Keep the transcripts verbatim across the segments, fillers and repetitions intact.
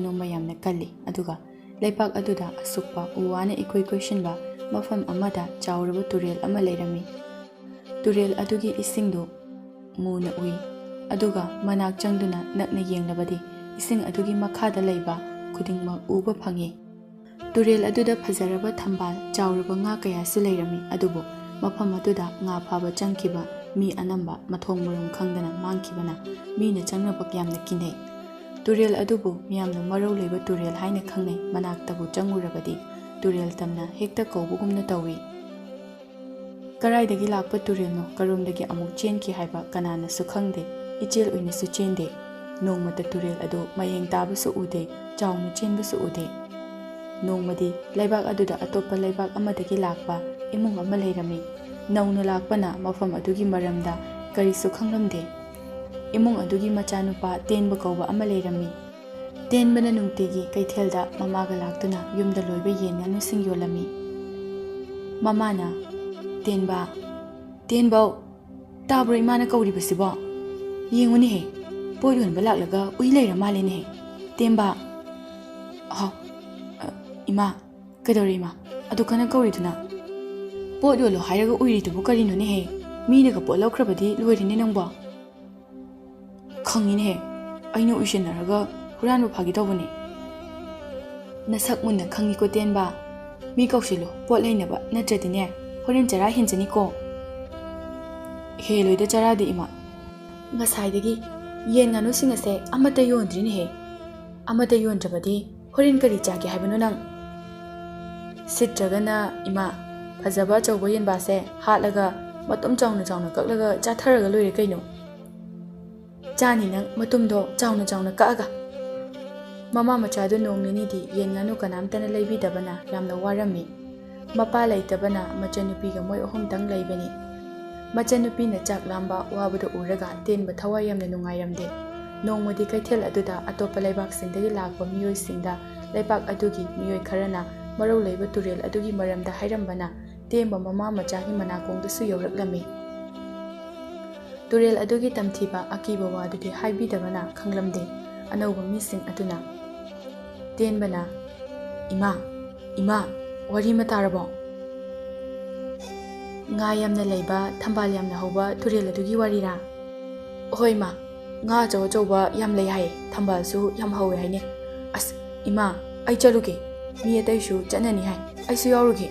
ꯅꯣꯡꯕ ꯌꯥꯝꯅ ꯀꯜꯂꯤ꯫ ꯑꯗꯨꯒ ꯂꯩꯕꯥꯛ ꯑꯗꯨꯗ ꯑꯁꯨꯛꯄ ꯎ ꯋꯥꯅ ꯏꯀꯣꯏ ꯀꯣꯏꯁꯤꯟꯕ ꯃꯐꯝ ꯑꯃꯗ ꯆꯥꯎꯔꯕ ꯇꯨꯔꯦꯜ ꯑꯃ ꯂꯩꯔꯝꯃꯤ꯫ ꯇꯨꯔꯦꯜ ꯑꯗꯨꯒꯤ ꯏꯁꯤꯡꯗꯨ ꯃꯨꯅ ꯎꯏ꯫ ꯑꯗꯨꯒ ꯃꯅꯥꯛ ꯆꯪꯗꯨꯅ ꯅꯛꯅ ꯌꯦꯡꯂꯕꯗꯤ ꯏꯁꯤꯡ ꯑꯗꯨꯒꯤ ꯃꯈꯥꯗ ꯂꯩꯕ ꯈꯨꯗꯤꯡꯃꯛ ꯎꯕ ꯐꯪꯏ꯫ ꯇꯨꯔꯦꯜ ꯑꯗꯨꯗ ꯐꯖꯔꯕ ꯊꯝꯕꯥꯜ, ꯆꯥꯎꯔꯕ ꯉꯥ ꯀꯌꯥꯁꯨ ꯂꯩꯔꯝꯃꯤ꯫ ꯑꯗꯨꯕꯨ ꯃꯐꯝ ꯑꯗꯨꯗ ꯉꯥ ꯐꯥꯕ ꯆꯪꯈꯤꯕ ꯃꯤ ꯑꯅꯝꯕ ꯃꯊꯣꯡ ꯃꯔꯝ ꯈꯪꯗꯅ ꯃꯥꯡꯈꯤꯕꯅ ꯃꯤꯅ ꯆꯪꯅꯕ ꯌꯥꯝꯅ ꯀꯤꯅꯩ꯫ ꯇꯨꯔꯦꯜ ꯑꯗꯨꯕꯨ ꯃꯤꯌꯥꯝꯅ ꯃꯔꯧ ꯂꯩꯕ ꯇꯨꯔꯦꯜ ꯍꯥꯏꯅ ꯈꯪꯅꯩ꯫ ꯃꯅꯥꯛꯇꯕꯨ ꯆꯪꯉꯨꯔꯕꯗꯤ ꯇꯨꯔꯦꯜ ꯇꯝꯅ ꯍꯦꯛꯇ ꯀꯧꯕꯒꯨꯝꯅ ꯇꯧꯏ꯫ ꯀꯔꯥꯏꯗꯒꯤ ꯂꯥꯛꯄ ꯇꯨꯔꯦꯜꯅꯣ, ꯀꯔꯣꯝꯗꯒꯤ ꯑꯃꯨꯛ ꯆꯦꯟꯈꯤ ꯍꯥꯏꯕ ꯀꯅꯥꯅꯁꯨ ꯈꯪꯗꯦ꯫ ꯏꯆꯦꯜ ꯑꯣꯏꯅꯁꯨ ꯆꯦꯟꯗꯦ꯫ ꯅꯣꯡꯃꯇ ꯇꯨꯔꯦꯜ ꯑꯗꯨ ꯃꯌꯦꯡ ꯇꯥꯕꯁꯨ ꯎꯗꯦ, ꯆꯥꯎꯅ ꯆꯦꯟꯕꯁꯨ ꯎꯗꯦ꯫ ꯅꯣꯡꯃꯗꯤ ꯂꯩꯕꯥꯛ ꯑꯗꯨꯗ ꯑꯇꯣꯞꯄ ꯂꯩꯕꯥꯛ ꯑꯃꯗꯒꯤ ꯂꯥꯛꯄ ꯏꯃꯨꯡ ꯑꯃ ꯂꯩꯔꯝꯃꯤ꯫ ꯅꯧꯅ ꯂꯥꯛꯄꯅ ꯃꯐꯝ ꯑꯗꯨꯒꯤ ꯃꯔꯝꯗ ꯀꯔꯤꯁꯨ ꯈꯪꯂꯝꯗꯦ꯫ ꯏꯃꯨꯡ ꯑꯗꯨꯒꯤ ꯃꯆꯥꯅꯨꯄꯥ ꯇꯦꯟꯕ ꯀꯧꯕ ꯑꯃ ꯂꯩꯔꯝꯃꯤ꯫ ꯇꯦꯟꯕꯅ ꯅꯨꯡꯇꯤꯒꯤ ꯀꯩꯊꯦꯜꯗ ꯃꯃꯥꯒ ꯂꯥꯛꯇꯨꯅ ꯌꯨꯝꯗ ꯂꯣꯏꯕ ꯌꯦꯟ ꯉꯥꯅꯨꯁꯤꯡ ꯌꯣꯜꯂꯝꯃꯤ꯫ ꯃꯃꯥꯅ, "ꯇꯦꯟꯕ, ꯇꯦꯟꯕꯧ, ꯇꯥꯕ꯭ꯔꯣ ꯏꯃꯥꯅ ꯀꯧꯔꯤꯕꯁꯤꯕꯣ? ꯌꯦꯡꯉꯨꯅꯦꯍꯦ, ꯄꯣꯠ ꯌꯣꯟꯕ ꯂꯥꯛꯂꯒ ꯎꯏ ꯂꯩꯔ ꯃꯥꯜꯂꯦꯅꯦꯍꯦ꯫ ꯇꯦꯟꯕ!" "ꯍꯥꯎ, ꯑ, ꯏꯃꯥ, ꯀꯩꯗꯧꯔꯦ ꯏꯃꯥ? ꯑꯗꯨ ꯀꯟꯅ ꯀꯧꯔꯤꯗꯨꯅ? ꯄꯣꯠ ꯌꯣꯜꯂꯣ ꯍꯥꯏꯔꯒ ꯎꯏꯔꯤꯗꯨꯕꯨ ꯀꯔꯤꯅꯣꯅꯦꯍꯦ? ꯃꯤꯅꯒ ꯄꯣꯠ ꯂꯧꯈ꯭ꯔꯕꯗꯤ ꯂꯣꯏꯔꯦꯅꯦ ꯅꯪꯕꯣ?" "ꯈꯪꯉꯤꯅꯦꯍꯦ, ꯑꯩꯅ ꯎꯏꯁꯤꯟꯅꯔꯒ ꯍꯨꯔꯥꯟꯕ ꯐꯥꯒꯦ ꯇꯧꯕꯅꯦ꯫" "ꯅꯁꯛ ꯃꯨꯟꯅ ꯈꯪꯉꯤꯀꯣ ꯇꯦꯟꯕ꯫ ꯃꯤ ꯀꯧꯁꯤꯜꯂꯨ, ꯄꯣꯠ ꯂꯩꯅꯕ, ꯅꯠꯇ꯭ꯔꯗꯤꯅꯦ ꯍꯣꯔꯦꯟ ꯆꯔꯥ ꯍꯦꯟꯖꯅꯤꯀꯣ꯫" "ꯍꯦꯜꯂꯣꯏꯗ ꯆꯔꯥꯗꯤ ꯏꯃꯥ꯫ ꯉꯁꯥꯏꯗꯒꯤ ꯌꯦꯟ ꯉꯥꯅꯨꯁꯤꯡ ꯑꯁꯦ ꯑꯃꯠꯇ ꯌꯣꯟꯗ꯭ꯔꯤꯅꯦꯍꯦ꯫ ꯑꯃꯠꯇ ꯌꯣꯟꯗ꯭ꯔꯕꯗꯤ ꯍꯣꯔꯦꯟ ꯀꯔꯤ ꯆꯥꯒꯦ ꯍꯥꯏꯕꯅꯣ ꯅꯪ?" "ꯁꯤꯠꯇ꯭ꯔꯒꯅ ꯏꯃꯥ, ꯐꯖꯕ ꯑꯆꯧꯕ ꯌꯦꯟꯕꯥꯁꯦ ꯍꯥꯠꯂꯒ ꯃꯇꯨꯝ ꯆꯥꯎꯅ ꯆꯥꯎꯅ ꯀꯛꯂꯒ ꯆꯥꯊꯔꯒ ꯂꯣꯏꯔꯦ ꯀꯩꯅꯣ꯫ ꯆꯥꯅꯤ ꯅꯪ ꯃꯇꯨꯝꯗꯣ ꯆꯥꯎꯅ ꯆꯥꯎꯅ ꯀꯛꯑꯒ꯫" ꯃꯃꯥ ꯃꯆꯥꯗꯨ ꯅꯣꯡ ꯅꯤꯅꯤꯗꯤ ꯌꯦꯟ ꯉꯥꯅꯨ ꯀꯅꯥꯝꯇꯅ ꯂꯩꯕꯤꯗꯕꯅ ꯌꯥꯝꯅ ꯋꯥꯔꯝꯃꯤ꯫ ꯃꯄꯥ ꯂꯩꯇꯕꯅ ꯃꯆꯟꯅꯨꯄꯤꯒ ꯃꯣꯏ ꯑꯍꯨꯝꯇꯪ ꯂꯩꯕꯅꯤ꯫ ꯃꯆꯟꯅꯨꯄꯤꯅ ꯆꯥꯛ ꯂꯥꯝꯕ ꯋꯥꯕꯗ ꯎꯔꯒ ꯇꯦꯟꯕ ꯊꯋꯥꯏ ꯌꯥꯝꯅ ꯅꯨꯡꯉꯥꯏꯔꯝꯗꯦ꯫ ꯅꯣꯡꯃꯗꯤ ꯀꯩꯊꯦꯜ ꯑꯗꯨꯗ ꯑꯇꯣꯞꯄ ꯂꯩꯕꯥꯛꯁꯤꯡꯗꯒꯤ ꯂꯥꯛꯄ ꯃꯤꯑꯣꯏꯁꯤꯡꯗ ꯂꯩꯕꯥꯛ ꯑꯗꯨꯒꯤ ꯃꯤꯑꯣꯏ ꯈꯔꯅ ꯃꯔꯧ ꯂꯩꯕ ꯇꯨꯔꯦꯜ ꯑꯗꯨꯒꯤ ꯃꯔꯝꯗ ꯍꯥꯏꯔꯝꯕꯅ ꯇꯦꯟꯕ ꯃꯃꯥ ꯃꯆꯥꯒꯤ ꯃꯅꯥꯀꯣꯡꯗꯁꯨ ꯌꯧꯔꯛꯂꯝꯃꯤ꯫ ꯇꯨꯔꯦꯜ ꯑꯗꯨꯒꯤ ꯇꯝꯊꯤꯕ ꯑꯀꯤꯕ ꯋꯥꯗꯨꯗꯤ ꯍꯥꯏꯕꯤꯗꯕꯅ ꯈꯪꯂꯝꯗꯦ꯫ ꯑꯅꯧꯕ ꯃꯤꯁꯤꯡ ꯑꯗꯨꯅ, ꯇꯦꯟꯕꯅ, "ꯏꯃꯥ, ꯏꯃꯥ, ꯋꯥꯔꯤ ꯑꯃ ꯇꯥꯔꯕꯣ? ꯉꯥ ꯌꯥꯝꯅ ꯂꯩꯕ, ꯊꯝꯕꯥꯜ ꯌꯥꯝꯅ ꯍꯧꯕ ꯇꯨꯔꯦꯜ ꯑꯗꯨꯒꯤ ꯋꯥꯔꯤꯔꯥ?" "ꯍꯣꯏ ꯏꯃꯥ, ꯉꯥ ꯑꯆꯧ ꯑꯆꯧꯕ ꯌꯥꯝ ꯂꯩ ꯍꯥꯏ, ꯊꯝꯕꯥꯜꯁꯨ ꯌꯥꯝ ꯍꯧꯋꯦ ꯍꯥꯏꯅꯦ꯫ ꯑꯁ ꯏꯃꯥ, ꯑꯩ ꯆꯠꯂꯨꯒꯦ, ꯃꯤ ꯑꯇꯩꯁꯨ ꯆꯠꯅꯅꯤ ꯍꯥꯏ, ꯑꯩꯁꯨ ꯌꯥꯎꯔꯨꯒꯦ꯫"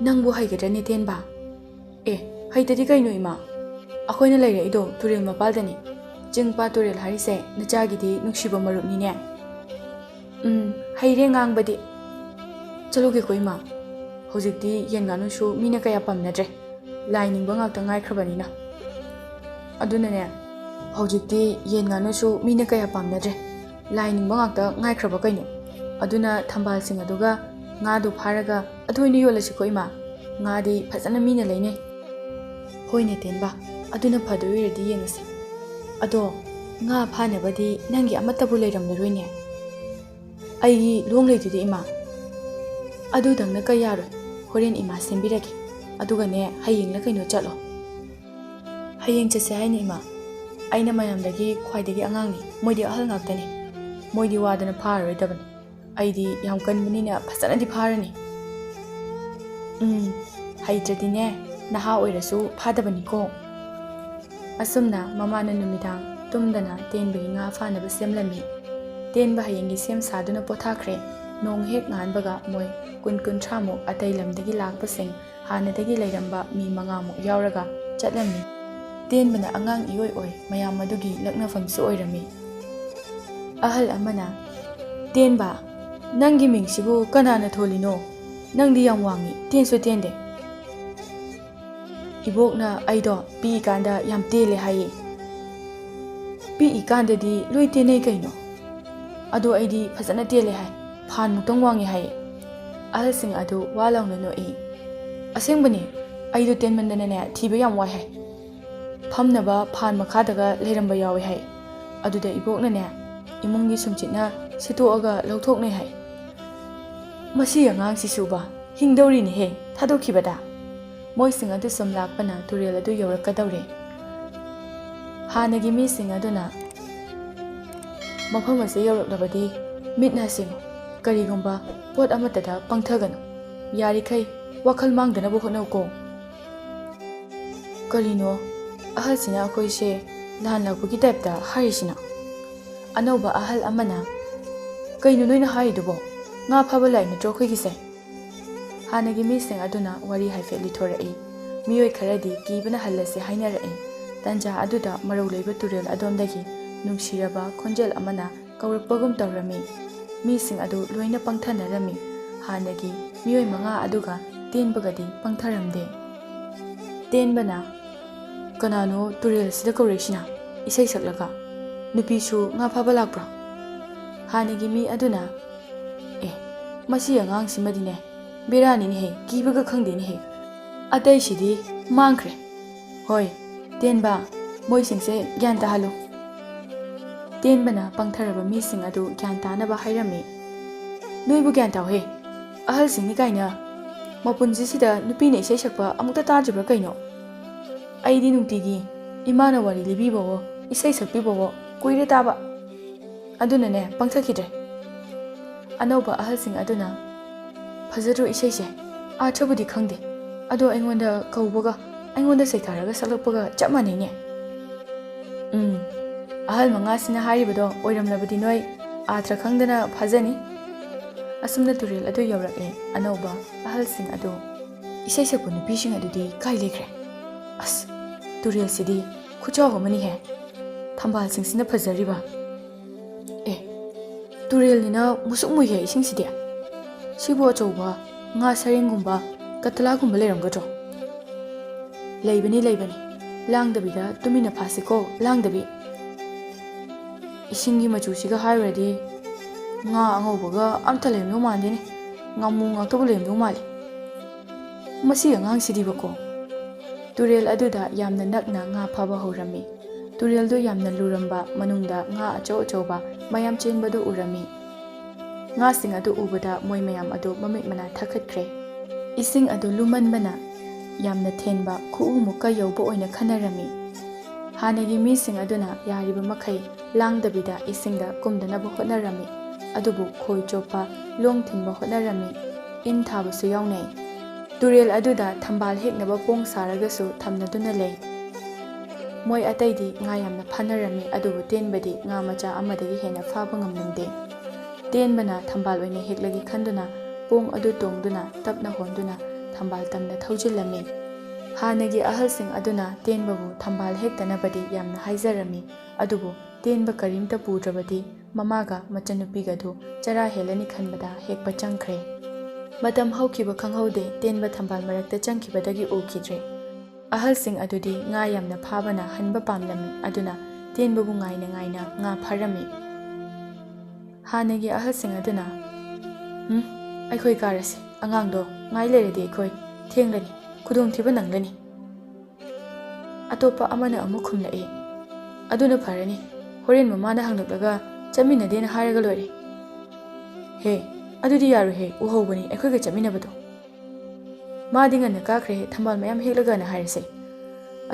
"ꯅꯪꯕꯨ ꯍꯩꯒꯗ꯭ꯔꯅꯦ ꯇꯦꯟꯕ?" "ꯑꯦ, ꯍꯩꯇꯗꯤ ꯀꯩꯅꯣ ꯏꯃꯥ? ꯑꯩꯈꯣꯏꯅ ꯂꯩꯔꯛꯏꯗꯣ ꯇꯨꯔꯦꯜ ꯃꯄꯥꯜꯗꯅꯤ꯫ ꯆꯤꯡ ꯄꯥꯠ ꯇꯨꯔꯦꯜ ꯍꯥꯏꯔꯤꯁꯦ ꯅꯆꯥꯒꯤꯗꯤ ꯅꯨꯡꯁꯤꯕ ꯃꯔꯨꯞꯅꯤꯅꯦ꯫" "ꯎꯝ, ꯍꯩꯔꯦ ꯉꯥꯡꯕꯗꯤ꯫" "ꯆꯠꯂꯨꯒꯦꯀꯣ ꯏꯃꯥ, ꯍꯧꯖꯤꯛꯇꯤ ꯌꯦꯟ ꯉꯥꯅꯨꯁꯨ ꯃꯤꯅ ꯀꯌꯥ ꯄꯥꯝꯅꯗ꯭ꯔꯦ, ꯂꯥꯏ ꯅꯤꯡꯕ ꯉꯥꯛꯇ ꯉꯥꯏꯈ꯭ꯔꯕꯅꯤꯅ꯫" "ꯑꯗꯨꯅꯅꯦ, ꯍꯧꯖꯤꯛꯇꯤ ꯌꯦꯟ ꯉꯥꯅꯨꯁꯨ ꯃꯤꯅ ꯀꯌꯥ ꯄꯥꯝꯅꯗ꯭ꯔꯦ, ꯂꯥꯏ ꯅꯤꯡꯕ ꯉꯥꯛꯇ ꯉꯥꯏꯈ꯭ꯔꯕ ꯀꯩꯅꯣ? ꯑꯗꯨꯅ ꯊꯝꯕꯥꯜꯁꯤꯡ ꯑꯗꯨꯒ ꯉꯥꯗꯨ ꯐꯥꯔꯒ ꯑꯗꯨ ꯑꯣꯏꯅ ꯌꯣꯜꯂꯁꯤꯀꯣ ꯏꯃꯥ, ꯉꯥꯗꯤ ꯐꯖꯅ ꯃꯤꯅ ꯂꯩꯅꯩ꯫" "ꯍꯣꯏꯅꯦ ꯇꯦꯟꯕ, ꯑꯗꯨꯅ ꯐꯗꯣꯏ ꯑꯣꯏꯔꯗꯤ ꯌꯦꯡꯉꯁꯤ꯫ ꯑꯗꯣ ꯉꯥ ꯐꯥꯅꯕꯗꯤ ꯅꯪꯒꯤ ꯑꯃꯠꯇꯕꯨ ꯂꯩꯔꯝꯂꯔꯣꯏꯅꯦ꯫" "ꯑꯩꯒꯤ ꯂꯣꯡ ꯂꯩꯗꯨꯗꯤ ꯏꯃꯥ꯫" "ꯑꯗꯨꯗꯪꯅ ꯀꯩ ꯌꯥꯔꯣꯏ, ꯍꯣꯔꯦꯟ ꯏꯃꯥ ꯁꯦꯝꯕꯤꯔꯒꯦ꯫ ꯑꯗꯨꯒꯅꯦ, ꯍꯌꯦꯡꯂ ꯀꯩꯅꯣ ꯆꯠꯂꯣ꯫" "ꯍꯌꯦꯡ ꯆꯠꯁꯦ ꯍꯥꯏꯅꯤ ꯏꯃꯥ꯫ ꯑꯩꯅ ꯃꯌꯥꯝꯗꯒꯤ ꯈ꯭ꯋꯥꯏꯗꯒꯤ ꯑꯉꯥꯡꯅꯤ, ꯃꯣꯏꯗꯤ ꯑꯍꯜ ꯉꯥꯛꯇꯅꯤ꯫ ꯃꯣꯏꯗꯤ ꯋꯥꯗꯅ ꯐꯥꯔꯔꯣꯏꯗꯕꯅꯤ꯫ ꯑꯩꯗꯤ ꯌꯥꯝ ꯀꯟꯕꯅꯤꯅ ꯐꯖꯅꯗꯤ ꯐꯥꯔꯅꯤ꯫" "ꯎꯝ, ꯍꯩꯇ꯭ꯔꯗꯤꯅꯦ, ꯅꯍꯥ ꯑꯣꯏꯔꯁꯨ ꯐꯥꯗꯕꯅꯤꯀꯣ꯫" ꯑꯁꯨꯝꯅ ꯃꯃꯥꯅ ꯅꯨꯃꯤꯗꯥꯡ ꯇꯨꯝꯗꯅ ꯇꯦꯟꯕꯒꯤ ꯉꯥ ꯐꯥꯅꯕ ꯁꯦꯝꯂꯝꯃꯤ꯫ ꯇꯦꯟꯕ ꯍꯌꯦꯡꯒꯤ ꯁꯦꯝ ꯁꯥꯗꯨꯅ ꯄꯣꯊꯥꯈ꯭ꯔꯦ꯫ ꯅꯣꯡ ꯍꯦꯛ ꯉꯥꯟꯕꯒ ꯃꯣꯏ ꯀꯨꯟ ꯀꯨꯟꯊ꯭ꯔꯥꯃꯨꯛ ꯑꯇꯩ ꯂꯝꯗꯒꯤ ꯂꯥꯛꯄꯁꯤꯡ ꯍꯥꯟꯅꯗꯒꯤ ꯂꯩꯔꯝꯕ ꯃꯤ ꯃꯉꯥꯃꯨꯛ ꯌꯥꯎꯔꯒ ꯆꯠꯂꯝꯃꯤ꯫ ꯇꯦꯟꯕꯅ ꯑꯉꯥꯡ ꯏꯑꯣꯏ ꯑꯣꯏ, ꯃꯌꯥꯝ ꯑꯗꯨꯒꯤ ꯂꯛꯅꯐꯝꯁꯨ ꯑꯣꯏꯔꯝꯃꯤ꯫ ꯑꯍꯜ ꯑꯃꯅ, "ꯇꯦꯟꯕ, ꯅꯪꯒꯤ ꯃꯤꯡꯁꯤꯕꯨ ꯀꯅꯥꯅ ꯊꯣꯜꯂꯤꯅꯣ? ꯅꯪꯗꯤ ꯌꯥꯝ ꯋꯥꯡꯉꯤ, ꯇꯦꯟꯁꯨ ꯇꯦꯟꯗꯦ꯫" "ꯏꯕꯣꯛꯅ ꯑꯩꯗꯣ ꯄꯤꯛꯏꯀꯥꯟꯗ ꯌꯥꯝ ꯇꯦꯜꯂꯦ ꯍꯥꯏꯌꯦ꯫" "ꯄꯤꯛꯏꯀꯥꯟꯗꯗꯤ ꯂꯣꯏ ꯇꯦꯟꯅꯩ ꯀꯩꯅꯣ꯫ ꯑꯗꯣ ꯑꯩꯗꯤ ꯐꯖꯅ ꯇꯦꯜꯂꯦ ꯍꯥꯏ, ꯐꯥꯟꯃꯨꯛꯇꯪ ꯋꯥꯡꯉꯦ ꯍꯥꯏꯌꯦ꯫" ꯑꯍꯜꯁꯤꯡ ꯑꯗꯨ ꯋꯥ ꯂꯥꯎꯅ ꯅꯣꯛꯏ꯫ "ꯑꯁꯦꯡꯕꯅꯦ, ꯑꯩꯗꯣ ꯇꯦꯟꯃꯟꯗꯅꯅꯦ ꯊꯤꯕ ꯌꯥꯝ ꯋꯥꯏ ꯍꯥꯏ꯫ ꯐꯝꯅꯕ ꯐꯥꯟ ꯃꯈꯥꯗꯒ ꯂꯩꯔꯝꯕ ꯌꯥꯎꯋꯦ ꯍꯥꯏ꯫ ꯑꯗꯨꯗ ꯏꯕꯣꯛꯅꯅꯦ, ꯏꯃꯨꯡꯒꯤ ꯁꯨꯝꯆꯤꯠꯅ ꯁꯤꯠꯇꯣꯛꯑꯒ ꯂꯧꯊꯣꯛꯅꯩ ꯍꯥꯏ꯫ ꯃꯁꯤ ꯑꯉꯥꯡꯁꯤꯁꯨꯕ ꯍꯤꯡꯗꯧꯔꯤꯅꯦꯍꯦ, ꯊꯥꯗꯣꯛꯈꯤꯕꯗ꯫" ꯃꯣꯏꯁꯤꯡ ꯑꯗꯨ ꯁꯨꯝ ꯂꯥꯛꯄꯅ ꯇꯨꯔꯦꯜ ꯑꯗꯨ ꯌꯧꯔꯛꯀꯗꯧꯔꯦ꯫ ꯍꯥꯟꯅꯒꯤ ꯃꯤꯁꯤꯡ ꯑꯗꯨꯅ, ꯃꯐꯝ ꯑꯁꯤꯗ ꯌꯧꯔꯛꯂꯕꯗꯤ ꯃꯤꯠ ꯅꯥ ꯁꯤꯡꯉꯨ꯫ ꯀꯔꯤꯒꯨꯝꯕ ꯄꯣꯠ ꯑꯃꯠꯇꯗ ꯄꯪꯊꯒꯅꯨ꯫ ꯌꯥꯔꯤꯈꯩ ꯋꯥꯈꯜ ꯃꯥꯡꯗꯅꯕ ꯍꯣꯠꯅꯧꯀꯣ꯫ ꯀꯔꯤꯅꯣ ꯑꯍꯜꯁꯤꯅ ꯑꯩꯈꯣꯏꯁꯦ ꯂꯥꯟ ꯂꯥꯛꯄꯒꯤ ꯇꯥꯏꯞꯇ ꯍꯥꯏꯔꯤꯁꯤꯅ? ꯑꯅꯧꯕ ꯑꯍꯜ ꯑꯃꯅ, "ꯀꯩꯅꯣ ꯅꯣꯏꯅ ꯍꯥꯏꯔꯤꯗꯨꯕꯣ? ꯉꯥ ꯐꯥꯕ ꯂꯥꯛꯏ ꯅꯠꯇ꯭ꯔꯣ ꯑꯩꯈꯣꯏꯒꯤꯁꯦ?" ꯍꯥꯟꯅꯒꯤ ꯃꯤꯁꯤꯡ ꯑꯗꯨꯅ ꯋꯥꯔꯤ ꯍꯥꯏꯐꯦꯠ ꯂꯤꯊꯣꯔꯛꯏ꯫ ꯃꯤꯑꯣꯏ ꯈꯔꯗꯤ ꯀꯤꯕꯅ ꯍꯜꯂꯁꯦ ꯍꯥꯏꯅꯔꯛꯏ꯫ ꯇꯟꯖꯥ ꯑꯗꯨꯗ ꯃꯔꯧ ꯂꯩꯕ ꯇꯨꯔꯦꯜ ꯑꯗꯣꯝꯗꯒꯤ ꯅꯨꯡꯁꯤꯔꯕ ꯈꯣꯟꯖꯦꯜ ꯑꯃꯅ ꯀꯧꯔꯛꯄꯒꯨꯝ ꯇꯧꯔꯝꯃꯤ꯫ ꯃꯤꯁꯤꯡ ꯑꯗꯨ ꯂꯣꯏꯅ ꯄꯪꯊꯅꯔꯝꯃꯤ꯫ ꯍꯥꯟꯅꯒꯤ ꯃꯤꯑꯣꯏ ꯃꯉꯥ ꯑꯗꯨꯒ ꯇꯦꯟꯕꯒꯗꯤ ꯄꯪꯊꯔꯝꯗꯦ꯫ ꯇꯦꯟꯕꯅ, "ꯀꯅꯥꯅꯣ ꯇꯨꯔꯦꯜꯁꯤꯗ ꯀꯧꯔꯛꯏꯁꯤꯅ ꯏꯁꯩ ꯁꯛꯂꯒ? ꯅꯨꯄꯤꯁꯨ ꯉꯥ ꯐꯥꯕ ꯂꯥꯛꯄ꯭ꯔꯣ?" ꯍꯥꯟꯅꯒꯤ ꯃꯤ ꯑꯗꯨꯅ, "ꯑꯦ, ꯃꯁꯤ ꯑꯉꯥꯡꯁꯤꯃꯗꯤꯅꯦ, ꯕꯦꯔꯥꯅꯤꯅꯦꯍꯦ, ꯀꯤꯕꯒ ꯈꯪꯗꯦꯅꯦꯍꯦ꯫ ꯑꯇꯩꯁꯤꯗꯤ ꯃꯥꯡꯈ꯭ꯔꯦ꯫ ꯍꯣꯏ, ꯇꯦꯟꯕ, ꯃꯣꯏꯁꯤꯡꯁꯦ ꯒ꯭ꯌꯥꯟ ꯇꯥꯍꯜꯂꯨ꯫" ꯇꯦꯟꯕꯅ ꯄꯪꯊꯔꯕ ꯃꯤꯁꯤꯡ ꯑꯗꯨ ꯒ꯭ꯌꯥꯟ ꯇꯥꯅꯕ ꯍꯥꯏꯔꯝꯃꯤ꯫ "ꯅꯣꯏꯕꯨ ꯒ꯭ꯌꯥꯟ ꯇꯥꯎꯍꯦ, ꯑꯍꯜꯁꯤꯡꯅꯤ ꯀꯥꯏꯅ꯫ ꯃꯄꯨꯟꯁꯤꯁꯤꯗ ꯅꯨꯄꯤꯅ ꯏꯁꯩ ꯁꯛꯄ ꯑꯃꯨꯛꯇ ꯇꯥꯗ꯭ꯔꯤꯕ꯭ꯔꯥ ꯀꯩꯅꯣ? ꯑꯩꯗꯤ ꯅꯨꯡꯇꯤꯒꯤ ꯏꯃꯥꯅ ꯋꯥꯔꯤ ꯂꯤꯕꯤꯕꯋꯣ, ꯏꯁꯩ ꯁꯛꯄꯤꯕꯋꯣ ꯀꯨꯏꯔꯦ ꯇꯥꯕ꯫ ꯑꯗꯨꯅꯅꯦ, ꯄꯪꯊꯈꯤꯗ꯭ꯔꯦ꯫" ꯑꯅꯧꯕ ꯑꯍꯜꯁꯤꯡ ꯑꯗꯨꯅ, "ꯐꯖꯗ꯭ꯔꯣ ꯏꯁꯩꯁꯦ? ꯑꯥꯔꯊꯕꯨꯗꯤ ꯈꯪꯗꯦ, ꯑꯗꯣ ꯑꯩꯉꯣꯟꯗ ꯀꯧꯕꯒ, ꯑꯩꯉꯣꯟꯗ ꯁꯩꯊꯥꯔꯒ ꯁꯛꯂꯛꯄꯒ ꯆꯞ ꯃꯥꯟꯅꯩꯅꯦ꯫" ꯎꯝ, ꯑꯍꯜ ꯃꯉꯥꯁꯤꯅ ꯍꯥꯏꯔꯤꯕꯗꯣ ꯑꯣꯏꯔꯝꯂꯕꯗꯤ ꯅꯣꯏ ꯑꯥꯔꯊ ꯈꯪꯗꯅ ꯐꯥꯖꯅꯤ꯫ ꯑꯁꯨꯝꯅ ꯇꯨꯔꯦꯜ ꯑꯗꯨ ꯌꯧꯔꯛꯂꯦ꯫ ꯑꯅꯧꯕ ꯑꯍꯜꯁꯤꯡ ꯑꯗꯨ, "ꯏꯁꯩ ꯁꯛꯄ ꯅꯨꯄꯤꯁꯤꯡ ꯑꯗꯨꯗꯤ ꯀꯥꯏ ꯂꯩꯈ꯭ꯔꯦ? ꯑꯁ, ꯇꯨꯔꯦꯜꯁꯤꯗꯤ ꯈꯨꯆꯥꯎ ꯑꯃꯅꯤꯍꯦ꯫ ꯊꯝꯕꯥꯜꯁꯤꯡꯁꯤꯅ ꯐꯖꯔꯤꯕ꯫ ꯑꯦ, ꯇꯨꯔꯦꯜꯅꯤꯅ ꯃꯨꯁꯨꯛ ꯃꯨꯏꯍꯦ ꯏꯁꯤꯡꯁꯤꯗꯤ꯫ ꯁꯤꯕꯨ ꯑꯆꯧꯕ ꯉꯥ ꯁꯔꯦꯡꯒꯨꯝꯕ, ꯀꯇꯂꯥꯒꯨꯝꯕ ꯂꯩꯔꯝꯒꯗ꯭ꯔꯣ? ꯂꯩꯕꯅꯤ, ꯂꯩꯕꯅꯤ꯫ ꯂꯥꯡꯗꯕꯤꯗ ꯇꯨꯃꯤꯟꯅ ꯐꯥꯁꯤꯀꯣ, ꯂꯥꯡꯗꯕꯤ꯫ ꯏꯁꯤꯡꯒꯤ ꯃꯆꯨꯁꯤꯒ ꯍꯥꯏꯔꯨꯔꯗꯤ ꯉꯥ ꯑꯉꯧꯕꯒ ꯑꯝꯇ ꯂꯩꯔꯝꯗꯧ ꯃꯥꯟꯗꯦꯅꯦ꯫ ꯉꯥꯃꯨ ꯉꯥꯛꯇꯕꯨ ꯂꯩꯔꯝꯗꯧ ꯃꯥꯜꯂꯤ꯫ ꯃꯁꯤ ꯑꯉꯥꯡꯁꯤꯗꯤꯕꯀꯣ꯫" ꯇꯨꯔꯦꯜ ꯑꯗꯨꯗ ꯌꯥꯝꯅ ꯅꯛꯅ ꯉꯥ ꯐꯥꯕ ꯍꯧꯔꯝꯃꯤ꯫ ꯇꯨꯔꯦꯜꯗꯨ ꯌꯥꯝꯅ ꯂꯨꯔꯝꯕ, ꯃꯅꯨꯡꯗ ꯉꯥ ꯑꯆꯧ ꯑꯆꯧꯕ ꯃꯌꯥꯝ ꯆꯦꯟꯕꯗꯨ ꯎꯔꯝꯃꯤ꯫ ꯉꯥꯁꯤꯡ ꯑꯗꯨ ꯎꯕꯗ ꯃꯣꯏ ꯃꯌꯥꯝ ꯑꯗꯨ ꯃꯃꯤꯠ ꯃꯅꯥ ꯊꯛꯈꯠꯈ꯭ꯔꯦ꯫ ꯏꯁꯤꯡ ꯑꯗꯨ ꯂꯨꯃꯟꯕꯅ ꯌꯥꯝꯅ ꯊꯦꯟꯕ, ꯈꯨꯎꯃꯨꯛꯀ ꯌꯧꯕ ꯑꯣꯏꯅ ꯈꯟꯅꯔꯝꯃꯤ꯫ ꯍꯥꯟꯅꯒꯤ ꯃꯤꯁꯤꯡ ꯑꯗꯨꯅ ꯌꯥꯔꯤꯕ ꯃꯈꯩ ꯂꯥꯡꯗꯕꯤꯗ ꯏꯁꯤꯡꯗ ꯀꯨꯝꯗꯅꯕ ꯍꯣꯠꯅꯔꯝꯃꯤ, ꯑꯗꯨꯕꯨ ꯈꯣꯏ ꯆꯣꯞꯄ, ꯂꯣꯡ ꯊꯤꯟꯕ ꯍꯣꯠꯅꯔꯝꯃꯤ, ꯏꯟ ꯊꯥꯕꯁꯨ ꯌꯥꯎꯅꯩ꯫ ꯇꯨꯔꯦꯜ ꯑꯗꯨꯗ ꯊꯝꯕꯥꯜ ꯍꯦꯛꯅꯕ ꯄꯣꯡ ꯁꯥꯔꯒꯁꯨ ꯊꯝꯅꯗꯨꯅ ꯂꯩ꯫ ꯃꯣꯏ ꯑꯇꯩꯗꯤ ꯉꯥ ꯌꯥꯝꯅ ꯐꯥꯅꯔꯝꯃꯤ, ꯑꯗꯨꯕꯨ ꯇꯦꯟꯕꯗꯤ ꯉꯥ ꯃꯆꯥ ꯑꯃꯗꯒꯤ ꯍꯦꯟꯅ ꯐꯥꯕ ꯉꯝꯂꯝꯗꯦ꯫ ꯇꯦꯟꯕꯅ ꯊꯝꯕꯥꯜ ꯑꯣꯏꯅ ꯍꯦꯛꯂꯒꯦ ꯈꯟꯗꯨꯅ ꯄꯣꯡ ꯑꯗꯨ ꯇꯣꯡꯗꯨꯅ ꯇꯞꯅ ꯍꯣꯟꯗꯨꯅ ꯊꯝꯕꯥꯜ ꯇꯝꯅ ꯊꯧꯖꯤꯜꯂꯝꯃꯤ꯫ ꯍꯥꯟꯅꯒꯤ ꯑꯍꯜꯁꯤꯡ ꯑꯗꯨꯅ ꯇꯦꯟꯕꯕꯨ ꯊꯝꯕꯥꯜ ꯍꯦꯛꯇꯅꯕꯗꯤ ꯌꯥꯝꯅ ꯍꯥꯏꯖꯔꯝꯃꯤ, ꯑꯗꯨꯕꯨ ꯇꯦꯟꯕ ꯀꯔꯤꯝꯇ ꯄꯨꯗ꯭ꯔꯕꯗꯤ ꯃꯃꯥꯒ ꯃꯆꯟꯅꯨꯄꯤꯒꯗꯨ ꯆꯔꯥ ꯍꯦꯜꯂꯅꯤ ꯈꯟꯕꯗ ꯍꯦꯛꯄ ꯆꯪꯈ꯭ꯔꯦ꯫ ꯃꯇꯝ ꯍꯧꯈꯤꯕ ꯈꯪꯍꯧꯗꯦ, ꯇꯦꯟꯕ ꯊꯝꯕꯥꯜ ꯃꯔꯛꯇ ꯆꯪꯈꯤꯕꯗꯒꯤ ꯎꯈꯤꯗ꯭ꯔꯦ꯫ ꯑꯍꯜꯁꯤꯡ ꯑꯗꯨꯗꯤ ꯉꯥ ꯌꯥꯝꯅ ꯐꯥꯕꯅ ꯍꯟꯕ ꯄꯥꯝꯂꯝꯃꯤ, ꯑꯗꯨꯅ ꯇꯦꯟꯕꯕꯨ ꯉꯥꯏꯅ ꯉꯥꯏꯅ ꯉꯥ ꯐꯥꯔꯝꯃꯤ꯫ ꯍꯥꯟꯅꯒꯤ ꯑꯍꯜꯁꯤꯡ ꯑꯗꯨꯅ, "ꯎꯝ, ꯑꯩꯈꯣꯏ ꯀꯥꯔꯁꯤ, ꯑꯉꯥꯡꯗꯣ ꯉꯥꯏ ꯂꯩꯔꯗꯤ ꯑꯩꯈꯣꯏ ꯊꯦꯡꯂꯅꯤ, ꯈꯨꯗꯣꯡꯊꯤꯕ ꯅꯪꯂꯅꯤ꯫" ꯑꯇꯣꯞꯄ ꯑꯃꯅ ꯑꯃꯨꯛ ꯈꯨꯝꯂꯛꯏ, "ꯑꯗꯨꯅ ꯐꯔꯅꯤ, ꯍꯣꯔꯦꯟ ꯃꯃꯥꯅ ꯍꯪꯂꯛꯂꯒ ꯆꯠꯃꯤꯟꯅꯗꯦꯅ ꯍꯥꯏꯔꯒ ꯂꯣꯏꯔꯦ꯫" "ꯍꯦ, ꯑꯗꯨꯗꯤ ꯌꯥꯔꯣꯏꯍꯦ, ꯎꯍꯧꯕꯅꯤ ꯑꯩꯈꯣꯏꯒ ꯆꯠꯃꯤꯟꯅꯕꯗꯣ꯫" "ꯃꯥꯗꯤ ꯉꯟꯅ ꯀꯥꯈ꯭ꯔꯦ, ꯊꯝꯕꯥꯜ ꯃꯌꯥꯝ ꯍꯦꯛꯂꯒꯅ ꯍꯥꯏꯔꯁꯦ꯫"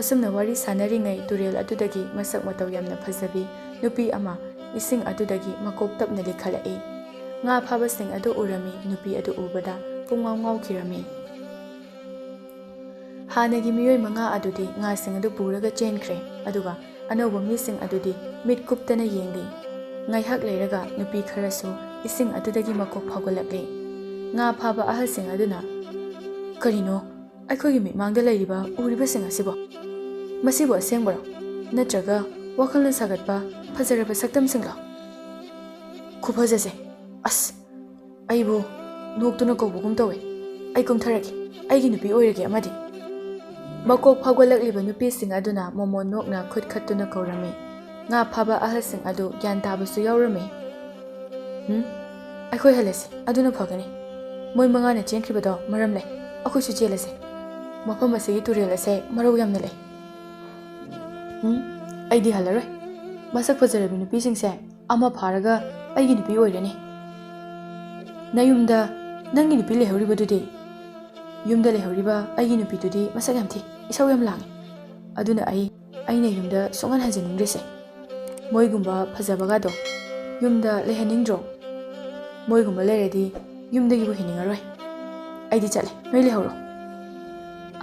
ꯑꯁꯨꯝꯅ ꯋꯥꯔꯤ ꯁꯥꯟꯅꯔꯤꯉꯩ ꯇꯨꯔꯦꯜ ꯑꯗꯨꯗꯒꯤ ꯃꯁꯛ ꯃꯇꯧ ꯌꯥꯝꯅ ꯐꯖꯕꯤ ꯅꯨꯄꯤ ꯑꯃ ꯏꯁꯤꯡ ꯑꯗꯨꯗꯒꯤ ꯃꯀꯣꯛ ꯇꯞꯅ ꯂꯤꯈꯠꯂꯛꯏ꯫ ꯉꯥ ꯐꯥꯕꯁꯤꯡ ꯑꯗꯨ ꯎꯔꯝꯃꯤ, ꯅꯨꯄꯤ ꯑꯗꯨ ꯎꯕꯗ ꯄꯨꯡꯉꯥꯎ ꯉꯥꯎꯈꯤꯔꯝꯃꯤ꯫ ꯍꯥꯟꯅꯒꯤ ꯃꯤꯑꯣꯏ ꯃꯉꯥ ꯑꯗꯨꯗꯤ ꯉꯥꯁꯤꯡ ꯑꯗꯨ ꯄꯨꯔꯒ ꯆꯦꯟꯈ꯭ꯔꯦ, ꯑꯗꯨꯒ ꯑꯅꯧꯕ ꯃꯤꯁꯤꯡ ꯑꯗꯨꯗꯤ ꯃꯤꯠ ꯀꯨꯞꯇꯅ ꯌꯦꯡꯂꯤ꯫ ꯉꯥꯏꯍꯥꯛ ꯂꯩꯔꯒ ꯅꯨꯄꯤ ꯈꯔꯁꯨ ꯏꯁꯤꯡ ꯑꯗꯨꯗꯒꯤ ꯃꯀꯣꯛ ꯐꯥꯎꯒꯠꯂꯛꯂꯤ꯫ ꯉꯥ ꯐꯥꯕ ꯑꯍꯜꯁꯤꯡ ꯑꯗꯨꯅ, "ꯀꯔꯤꯅꯣ ꯑꯩꯈꯣꯏꯒꯤ ꯃꯤꯠꯃꯥꯡꯗ ꯂꯩꯔꯤꯕ, ꯎꯔꯤꯕꯁꯤꯡ ꯑꯁꯤꯕꯣ? ꯃꯁꯤꯕꯨ ꯑꯁꯦꯡꯕꯔꯣ? ꯅꯠꯇ꯭ꯔꯒ ꯋꯥꯈꯜꯅ ꯁꯥꯒꯠꯄ ꯐꯖꯔꯕ ꯁꯛꯇꯝꯁꯤꯡꯂꯣ? ꯈꯨꯐꯖꯁꯦ! ꯑꯁ! ꯑꯩꯕꯨ ꯅꯣꯛꯇꯨꯅ ꯀꯧꯕꯒꯨꯝ ꯇꯧꯏ꯫ ꯑꯩ ꯀꯨꯝꯊꯔꯒꯦ꯫ ꯑꯩꯒꯤ ꯅꯨꯄꯤ ꯑꯣꯏꯔꯒꯦ ꯑꯃꯗꯤ꯫" ꯃꯀꯣꯛ ꯐꯥꯎꯒꯠꯂꯛꯂꯤꯕ ꯅꯨꯄꯤꯁꯤꯡ ꯑꯗꯨꯅ ꯃꯣꯃꯣꯟ ꯅꯣꯛꯅ ꯈꯨꯠ ꯈꯠꯇꯨꯅ ꯀꯧꯔꯝꯃꯤ꯫ ꯉꯥ ꯐꯥꯕ ꯑꯍꯜꯁꯤꯡ ꯑꯗꯨ ꯒ꯭ꯌꯥꯟ ꯇꯥꯕꯁꯨ ꯌꯥꯎꯔꯝꯃꯤ꯫ "ꯎꯝ, ꯑꯩꯈꯣꯏ ꯍꯜꯂꯁꯤ, ꯑꯗꯨꯅ ꯐꯒꯅꯤ꯫ ꯃꯣꯏ ꯃꯉꯥꯅ ꯆꯦꯟꯈ꯭ꯔꯤꯕꯗꯣ ꯃꯔꯝ ꯂꯩ꯫ ꯑꯩꯈꯣꯏꯁꯨ ꯆꯦꯜꯂꯁꯤ꯫ ꯃꯐꯝ ꯑꯁꯤꯒꯤ ꯇꯨꯔꯦꯜ ꯑꯁꯦ ꯃꯔꯧ ꯌꯥꯝꯅ ꯂꯩ꯫" "ꯎꯝ, ꯑꯩꯗꯤ ꯍꯜꯂꯔꯣꯏ꯫ ꯃꯁꯛ ꯐꯖꯔꯕꯤ ꯅꯨꯄꯤꯁꯤꯡꯁꯦ ꯑꯃ ꯐꯥꯔꯒ ꯑꯩꯒꯤ ꯅꯨꯄꯤ ꯑꯣꯏꯔꯅꯤ꯫" "ꯅꯌꯨꯝꯗ ꯅꯪꯒꯤ ꯅꯨꯄꯤ ꯂꯩꯍꯧꯔꯤꯕꯗꯨꯗꯤ?" "ꯌꯨꯝꯗ ꯂꯩꯍꯧꯔꯤꯕ ꯑꯩꯒꯤ ꯅꯨꯄꯤꯗꯨꯗꯤ ꯃꯁꯛ ꯌꯥꯝ ꯊꯤ, ꯏꯁꯧ ꯌꯥꯝ ꯂꯥꯡꯉꯤ꯫ ꯑꯗꯨꯅ ꯑꯩ ꯑꯩꯅ ꯌꯨꯝꯗ ꯁꯨꯡꯍꯟ ꯍꯟꯖꯅꯤꯡꯗ꯭ꯔꯤꯁꯦ꯫ ꯃꯣꯏꯒꯨꯝꯕ ꯐꯖꯕꯒꯗꯣ ꯌꯨꯝꯗ ꯂꯩꯍꯟꯅꯤꯡꯗ꯭ꯔꯣ? ꯃꯣꯏꯒꯨꯝꯕ ꯂꯩꯔꯗꯤ ꯌꯨꯝꯗꯒꯤꯕꯨ ꯍꯦꯟꯅꯤꯡꯉꯔꯣꯏ꯫ ꯑꯩꯗꯤ ꯆꯠꯂꯦ, ꯅꯣꯏ ꯂꯩꯍꯧꯔꯣ꯫